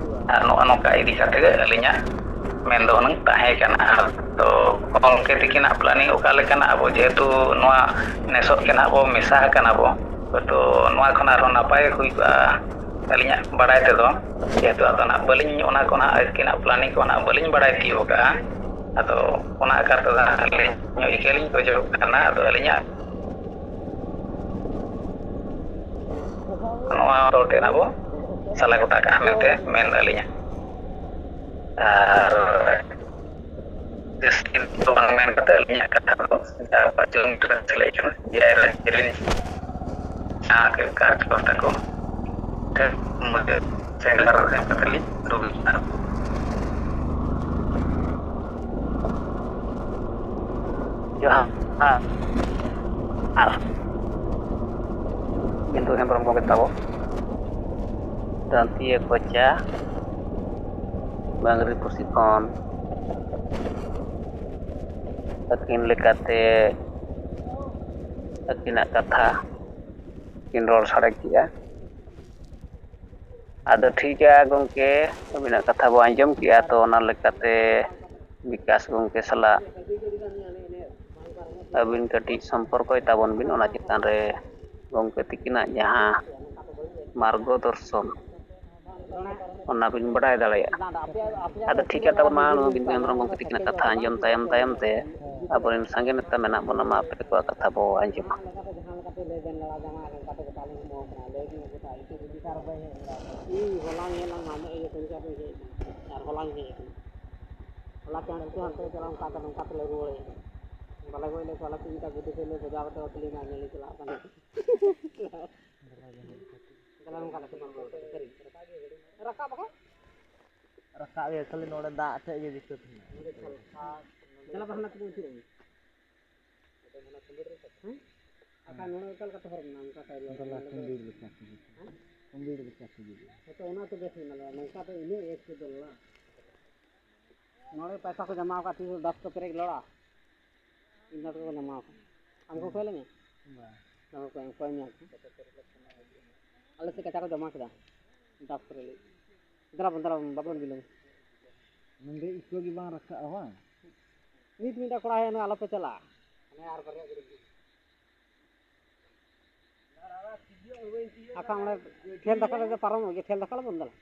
ᱟᱨ ᱱᱚᱜᱼᱚ ᱱᱚᱝᱠᱟ ᱤᱫᱤ ᱠᱟᱛᱮ ᱜᱮ ᱟᱹᱞᱤᱧᱟᱜ ᱢᱮᱱ ᱫᱚ ᱦᱩᱱᱟᱹᱝ ᱛᱟᱦᱮᱸ ᱠᱟᱱᱟ᱾ ᱟᱫᱚ ᱜᱚᱢᱠᱮ ᱛᱤᱠᱤᱱᱟᱜ planning ᱚᱠᱟ ᱞᱮᱠᱟᱱᱟᱜ, ᱟᱵᱚ ᱡᱮᱦᱮᱛᱩ ᱱᱚᱣᱟ ᱱᱮᱥᱚᱜ ᱜᱮ ᱱᱟᱦᱟᱜ ᱵᱚ ᱢᱮᱥᱟ ᱟᱠᱟᱱᱟ ᱵᱚ, ᱦᱚᱭᱛᱳ ᱱᱚᱣᱟ ᱠᱷᱚᱱ ᱟᱨᱦᱚᱸ ᱱᱟᱯᱟᱭ ᱦᱩᱭ ᱠᱚᱜᱼᱟ ᱟᱹᱞᱤᱧᱟᱜ ᱵᱟᱲᱟᱭ ᱛᱮᱫᱚ᱾ ᱡᱮᱦᱮᱛᱩ ᱟᱫᱚ ᱱᱟᱦᱟᱜ ᱵᱟᱹᱞᱤᱧ, ᱚᱱᱟ ᱠᱚ ᱱᱟᱦᱟᱜ ᱟᱹᱠᱤᱱᱟᱜ planning ᱠᱚ ᱱᱟᱦᱟᱜ ᱵᱟᱹᱞᱤᱧ ᱵᱟᱲᱟᱭ ᱛᱤᱭᱳᱜ ᱟᱠᱟᱫᱼᱟ᱾ ᱟᱫᱚ ᱚᱱᱟ ᱟᱠᱟᱨ ᱛᱮᱫᱚ ᱱᱟᱦᱟᱜ ᱟᱹᱞᱤᱧ ᱦᱚᱸ ᱤᱠᱟᱹ ᱞᱤᱧ ᱠᱷᱚᱡᱚᱜ ᱠᱟᱱᱟ᱾ ᱟᱫᱚ ᱟᱹᱞᱤᱧᱟᱜ ᱱᱚᱣᱟ ᱨᱚᱲ ᱛᱮ ᱟᱵᱚ ᱥᱟᱞᱟ ᱜᱚᱴᱟ ᱠᱟᱜᱼᱟ ᱢᱮᱱᱛᱮ ᱢᱮᱱ ᱟᱹᱞᱤᱧᱟ᱾ ᱟᱨ ᱡᱟᱹᱥᱛᱤ ᱫᱚ ᱵᱟᱝ ᱢᱮᱱ ᱠᱟᱛᱮ ᱟᱹᱞᱤᱧᱟᱜ ᱠᱟᱛᱷᱟ ᱫᱚ ᱡᱟᱦᱟᱸ ᱯᱟᱸᱪ ᱠᱤᱞᱳᱢᱤᱴᱟᱨ ᱥᱮᱞᱮᱫ ᱠᱟᱱᱟ, ᱡᱟᱦᱟᱸ ᱨᱮ ᱡᱮᱞᱮᱧ ᱡᱟᱦᱟᱸ ᱠᱟᱨᱡᱚᱠᱚᱨᱛᱟ ᱠᱚ ᱴᱷᱮᱱ ᱢᱩᱪᱟᱹᱫ ᱥᱮᱸᱜᱮᱞ ᱮᱢ ᱠᱟᱛᱮ ᱞᱤᱧ ᱫᱩᱲᱩᱵ ᱮᱱᱟ᱾ ᱡᱚᱦᱟᱨ᱾ ᱟᱨ ᱵᱤᱱᱫᱩ ᱦᱮᱢᱵᱨᱚᱢ ᱜᱚᱢᱠᱮ ᱛᱟᱵᱚ, ᱫᱟᱹᱱᱛᱤᱭᱟᱹ ᱠᱚᱪᱟ, ᱵᱟᱝᱨᱤ ᱯᱩᱥᱤ ᱠᱷᱚᱱ ᱟᱹᱠᱤᱱ ᱞᱮᱠᱟᱛᱮ ᱟᱹᱠᱤᱱᱟᱜ ᱠᱟᱛᱷᱟ ᱠᱤᱱ ᱨᱚᱲ ᱥᱟᱰᱮ ᱠᱮᱜᱼᱟ᱾ ᱟᱫᱚ ᱴᱷᱤᱠ ᱜᱮᱭᱟ ᱜᱚᱢᱠᱮ, ᱟᱹᱵᱤᱱᱟᱜ ᱠᱟᱛᱷᱟ ᱵᱚ ᱟᱸᱡᱚᱢ ᱠᱮᱜᱼᱟ, ᱛᱚ ᱚᱱᱟ ᱞᱮᱠᱟᱛᱮ ᱵᱤᱠᱟᱥ ᱜᱚᱢᱠᱮ ᱥᱟᱞᱟᱜ ᱟᱹᱵᱤᱱ ᱠᱟᱹᱴᱤᱡ ᱥᱚᱢᱯᱚᱨᱠᱚᱭ ᱛᱟᱵᱚᱱ ᱵᱤᱱ, ᱚᱱᱟ ᱪᱮᱛᱟᱱ ᱨᱮ ᱜᱚᱢᱠᱮ ᱛᱤᱠᱤᱱᱟᱜ ᱡᱟᱦᱟᱸ ᱢᱟᱨᱜᱚ ᱫᱚᱨᱥᱚᱱ ᱚᱱᱟ ᱵᱤᱱ ᱵᱟᱰᱟᱭ ᱫᱟᱲᱮᱭᱟᱜᱼᱟ᱾ ᱟᱫᱚ ᱴᱷᱤᱠ ᱜᱮᱭᱟ, ᱛᱟᱵᱚᱱ ᱢᱟ ᱱᱚᱣᱟ ᱵᱤᱱᱫᱩ ᱦᱮᱢᱵᱨᱚᱢ ᱜᱚᱢᱠᱮ ᱛᱤᱠᱤᱱᱟᱜ ᱠᱟᱛᱷᱟ ᱟᱸᱡᱚᱢ ᱛᱟᱭᱚᱢ ᱛᱟᱭᱚᱢ ᱛᱮ ᱟᱵᱚᱨᱮᱱ ᱥᱟᱸᱜᱮ ᱱᱮᱛᱟ ᱢᱮᱱᱟᱜ ᱵᱚᱱᱟ, ᱢᱟ ᱟᱯᱮ ᱠᱚᱣᱟᱜ ᱠᱟᱛᱷᱟ ᱵᱚ ᱟᱸᱡᱚᱢᱟ᱾ ᱤᱧ ᱦᱚᱞᱟᱧ ᱦᱮᱡ ᱞᱮᱱᱟ, ᱢᱟᱢᱮ ᱤᱭᱟᱹ ᱠᱚᱧ ᱠᱟᱛᱮᱧ ᱦᱮᱡ ᱮᱱᱟ᱾ ᱟᱨ ᱦᱚᱞᱟᱧ ᱦᱮᱡ ᱟᱠᱟᱱᱟ᱾ ᱦᱚᱞᱟ ᱪᱟᱬ ᱩᱛᱩ ᱦᱟᱱᱛᱮ ᱪᱟᱞᱟᱣ ᱠᱟᱛᱮ ᱱᱚᱝᱠᱟ ᱛᱮᱞᱮ ᱨᱩᱣᱟᱹᱲ ᱦᱮᱡ ᱮᱱᱟ᱾ ᱵᱟᱞᱮ ᱜᱚᱡ ᱞᱮᱫ ᱠᱚᱣᱟ, ᱟᱞᱮ ᱛᱤᱱᱴᱟ ᱜᱩᱰᱩ ᱛᱮᱞᱮ ᱵᱟᱡᱟᱣ ᱠᱟᱛᱮ ᱟᱹᱛᱩ ᱞᱮ ᱧᱮᱞ ᱪᱟᱞᱟᱜ ᱠᱟᱱᱟ᱾ ᱪᱟᱞᱟᱣ ᱱᱚᱝᱠᱟ ᱠᱟᱛᱮ ᱵᱟᱝ ᱨᱩᱣᱟᱹᱲ ᱠᱟᱱᱟ, ᱥᱟᱹᱨᱤ᱾ ᱨᱟᱠᱟᱵ ᱵᱟᱠᱷᱟᱡ? ᱨᱟᱠᱟᱵ ᱜᱮ, ᱠᱷᱟᱹᱞᱤ ᱱᱚᱰᱮ ᱫᱟᱜ ᱴᱷᱮᱡ ᱜᱮ ᱫᱤᱠᱠᱟᱛ ᱢᱮᱱᱟᱜᱼᱟ᱾ ᱱᱚᱰᱮ ᱪᱟᱞᱟᱜ ᱠᱟᱱᱟ᱾ ᱦᱮᱸ? ᱟᱠᱟ ᱱᱚᱰᱮ ᱚᱠᱟ ᱞᱮᱠᱟᱛᱮ ᱦᱚᱨ ᱢᱮᱱᱟᱜᱼᱟ? ᱚᱱᱠᱟ ᱴᱟᱭᱤᱯ ᱫᱚᱞᱟ ᱠᱩᱢᱵᱤᱲ ᱞᱮᱠᱟ ᱛᱮᱜᱮ᱾ ᱦᱮᱸ? ᱠᱩᱢᱵᱤᱲ ᱞᱮᱠᱟ ᱛᱮᱜᱮ᱾ ᱦᱮᱸ ᱛᱚ, ᱚᱱᱟ ᱛᱮ ᱵᱮᱥ ᱢᱮᱱᱟᱜᱼᱟ᱾ ᱱᱚᱝᱠᱟ ᱫᱚ ᱤᱱᱟᱹᱜ ᱮᱠ ᱫᱚᱞᱟ᱾ ᱱᱚᱰᱮ ᱯᱚᱭᱥᱟ ᱠᱚ ᱡᱚᱢᱟ ᱟᱠᱟᱫ ᱛᱤᱥ ᱫᱚᱥ ᱠᱚ ᱯᱮᱨᱮᱡ ᱞᱚᱲᱟ᱾ ᱤᱧ ᱫᱚ ᱠᱚ ᱡᱚᱢᱟ ᱟᱠᱟᱫ᱾ ᱟᱢ ᱠᱚ ᱠᱚᱭ ᱞᱮᱢᱮ? ᱵᱟᱝ᱾ ᱵᱟᱠᱚ ᱠᱚᱭ, ᱠᱚᱭ ᱢᱮᱭᱟ ᱠᱚ᱾ ᱟᱞᱮ ᱥᱮᱫ ᱠᱟᱪᱟ ᱠᱚ ᱡᱚᱢᱟ ᱠᱮᱫᱟ᱾ ᱫᱚᱥ ᱠᱚ ᱯᱮᱨᱮᱡ᱾ ᱫᱮᱞᱟ ᱵᱚᱱ, ᱫᱮᱞᱟ ᱵᱚᱱ, ᱵᱟᱵᱚᱱ ᱵᱤᱞᱚᱢ᱾ ᱱᱚᱰᱮ ᱤᱠᱟᱹ ᱜᱮ ᱵᱟᱝ ᱨᱟᱠᱟᱵᱼᱟ, ᱵᱟᱝ? ᱱᱤᱛ ᱢᱤᱫᱴᱟᱝ ᱠᱚᱲᱟ ᱦᱮᱡ ᱮᱱᱟ, ᱟᱞᱚᱯᱮ ᱪᱟᱞᱟᱜᱼᱟ᱾ ᱟᱪᱪᱷᱟ, ᱚᱸᱰᱮ ᱴᱷᱮᱞ ᱫᱷᱟᱠᱟ ᱨᱮᱫᱚ ᱯᱟᱨᱚᱢᱚᱜ ᱜᱮᱭᱟ, ᱴᱷᱮᱞ ᱫᱷᱟᱠᱟ ᱞᱮ ᱵᱚᱱᱫᱚ ᱞᱮᱫᱟ᱾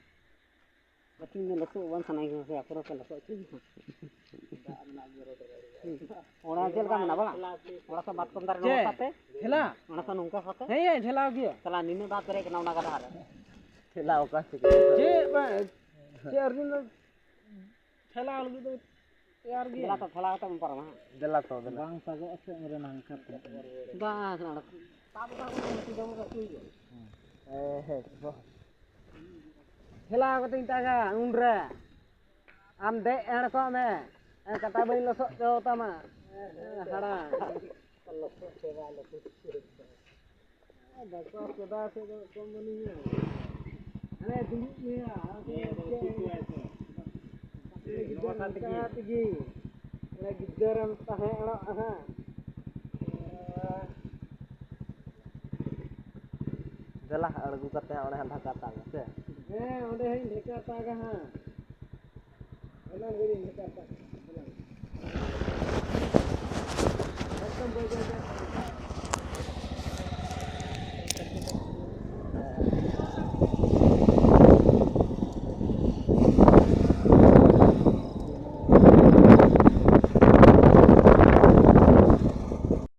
ᱵᱟᱹᱠᱤ ᱢᱮ ᱞᱚᱥᱚᱫ ᱵᱟᱝ ᱥᱟᱱᱟᱧ ᱠᱟᱱᱟ, ᱟᱯᱮ ᱨᱚᱠᱚ ᱞᱚᱥᱚᱫ ᱦᱚᱪᱚᱧ ᱢᱮ᱾ ᱦᱩᱸ᱾ ᱚᱱᱟ ᱪᱮᱫ ᱞᱮᱠᱟ ᱢᱮᱱᱟᱜᱼᱟ, ᱵᱟᱝ? ᱚᱱᱟ ᱥᱟᱶ ᱢᱟᱛᱠᱚᱢ ᱫᱟᱨᱮ ᱱᱚᱣᱟ ᱪᱮᱫ? ᱥᱟᱶᱛᱮ? ᱴᱷᱮᱞᱟ? ᱚᱱᱟ ᱥᱟᱶ ᱱᱚᱝᱠᱟ ᱥᱟᱶᱛᱮ? ᱦᱮᱸ, ᱦᱮᱸ, ᱴᱷᱮᱞᱟᱣ ᱜᱮᱭᱟ᱾ ᱛᱟᱦᱞᱮ ᱱᱤᱱᱟᱹᱜ ᱫᱟᱜ ᱯᱮᱨᱮᱡ ᱠᱟᱱᱟ ᱚᱱᱟ ᱜᱟᱰᱟ ᱨᱮ᱾ ᱴᱷᱮᱞᱟ ᱚᱠᱟ ᱥᱮᱫ? ᱪᱮᱫ ᱵᱟᱝ? ᱪᱮᱫ ᱟᱨ ᱢᱤᱫ ᱫᱚ ᱴᱷᱮᱞᱟ ᱞᱟᱹᱜᱤᱫ ᱫᱚ ᱛᱮᱭᱟᱨ ᱜᱮᱭᱟ᱾ ᱫᱮᱞᱟ ᱛᱚ, ᱴᱷᱮᱞᱟ ᱠᱟᱛᱮ ᱵᱚᱱ ᱯᱟᱨᱚᱢᱟ, ᱦᱮᱸ? ᱫᱮᱞᱟ ᱛᱚ, ᱫᱮᱞᱟ᱾ ᱵᱟᱝ ᱥᱟᱡᱚᱜᱼᱟ ᱥᱮ ᱚᱸᱰᱮ ᱱᱟᱝᱠᱟ ᱛᱮ᱾ ᱵᱟᱝ, ᱚᱸᱰᱮ ᱥᱟᱵ ᱠᱟᱜ ᱠᱚ ᱢᱮ, ᱛᱤ ᱡᱟᱸᱜᱟ ᱠᱚ ᱦᱟᱹᱥᱩᱭᱮᱭᱟ᱾ ᱦᱮᱸ, ᱦᱮᱸ, ᱵᱚᱦ᱾ ᱴᱷᱮᱞᱟᱣ ᱠᱟᱛᱮᱧ ᱛᱟᱜᱟ ᱩᱱᱨᱮ᱾ ᱟᱢ ᱫᱮᱡ ᱮᱲ ᱠᱚᱜ ᱢᱮ᱾ ᱠᱟᱴᱟ ᱵᱟᱹᱧ ᱞᱚᱥᱚᱫ ᱦᱚᱪᱚ ᱛᱟᱢᱟ᱾ ᱦᱟᱲᱟᱢ᱾ ᱞᱚᱥᱚᱫ ᱪᱟᱵᱟ, ᱞᱚᱥᱚᱫ ᱪᱟᱵᱟ᱾ ᱵᱟᱠᱚ ᱥᱮᱫᱟ ᱥᱮᱫ ᱫᱚ ᱠᱚᱢ ᱵᱟᱹᱱᱩᱧᱟ᱾ ᱦᱟᱱᱮ ᱫᱩᱲᱩᱵ ᱢᱮᱭᱟ, ᱦᱮᱸ, ᱟᱫᱚ ᱪᱮᱫ ᱠᱚ ᱟᱭ ᱛᱚ? ᱜᱤᱫᱽᱨᱟᱹ ᱱᱚᱝᱠᱟ ᱛᱮᱜᱮ᱾ ᱜᱤᱫᱽᱨᱟᱹ ᱨᱮᱢ ᱛᱟᱦᱮᱸ ᱮᱲᱚᱜ ᱦᱟᱸᱜ᱾ ᱫᱮᱞᱟ, ᱟᱬᱜᱚ ᱠᱟᱛᱮ ᱚᱸᱰᱮ ᱦᱟᱸᱜ ᱰᱷᱟᱠᱟ ᱛᱟᱜ ᱢᱮ ᱥᱮ? ᱦᱮᱸ, ᱚᱸᱰᱮ ᱦᱟᱸᱜ ᱤᱧ ᱰᱷᱟᱠᱟ ᱛᱟᱜᱟ ᱦᱟᱸᱜ᱾ ᱮᱱᱟᱝ ᱜᱮ ᱤᱧ ᱰᱷᱟᱠᱟ ᱛᱟᱜ᱾ ᱮᱠᱫᱚᱢ ᱵᱟᱹᱭ ᱵᱟᱹᱭ ᱛᱮ᱾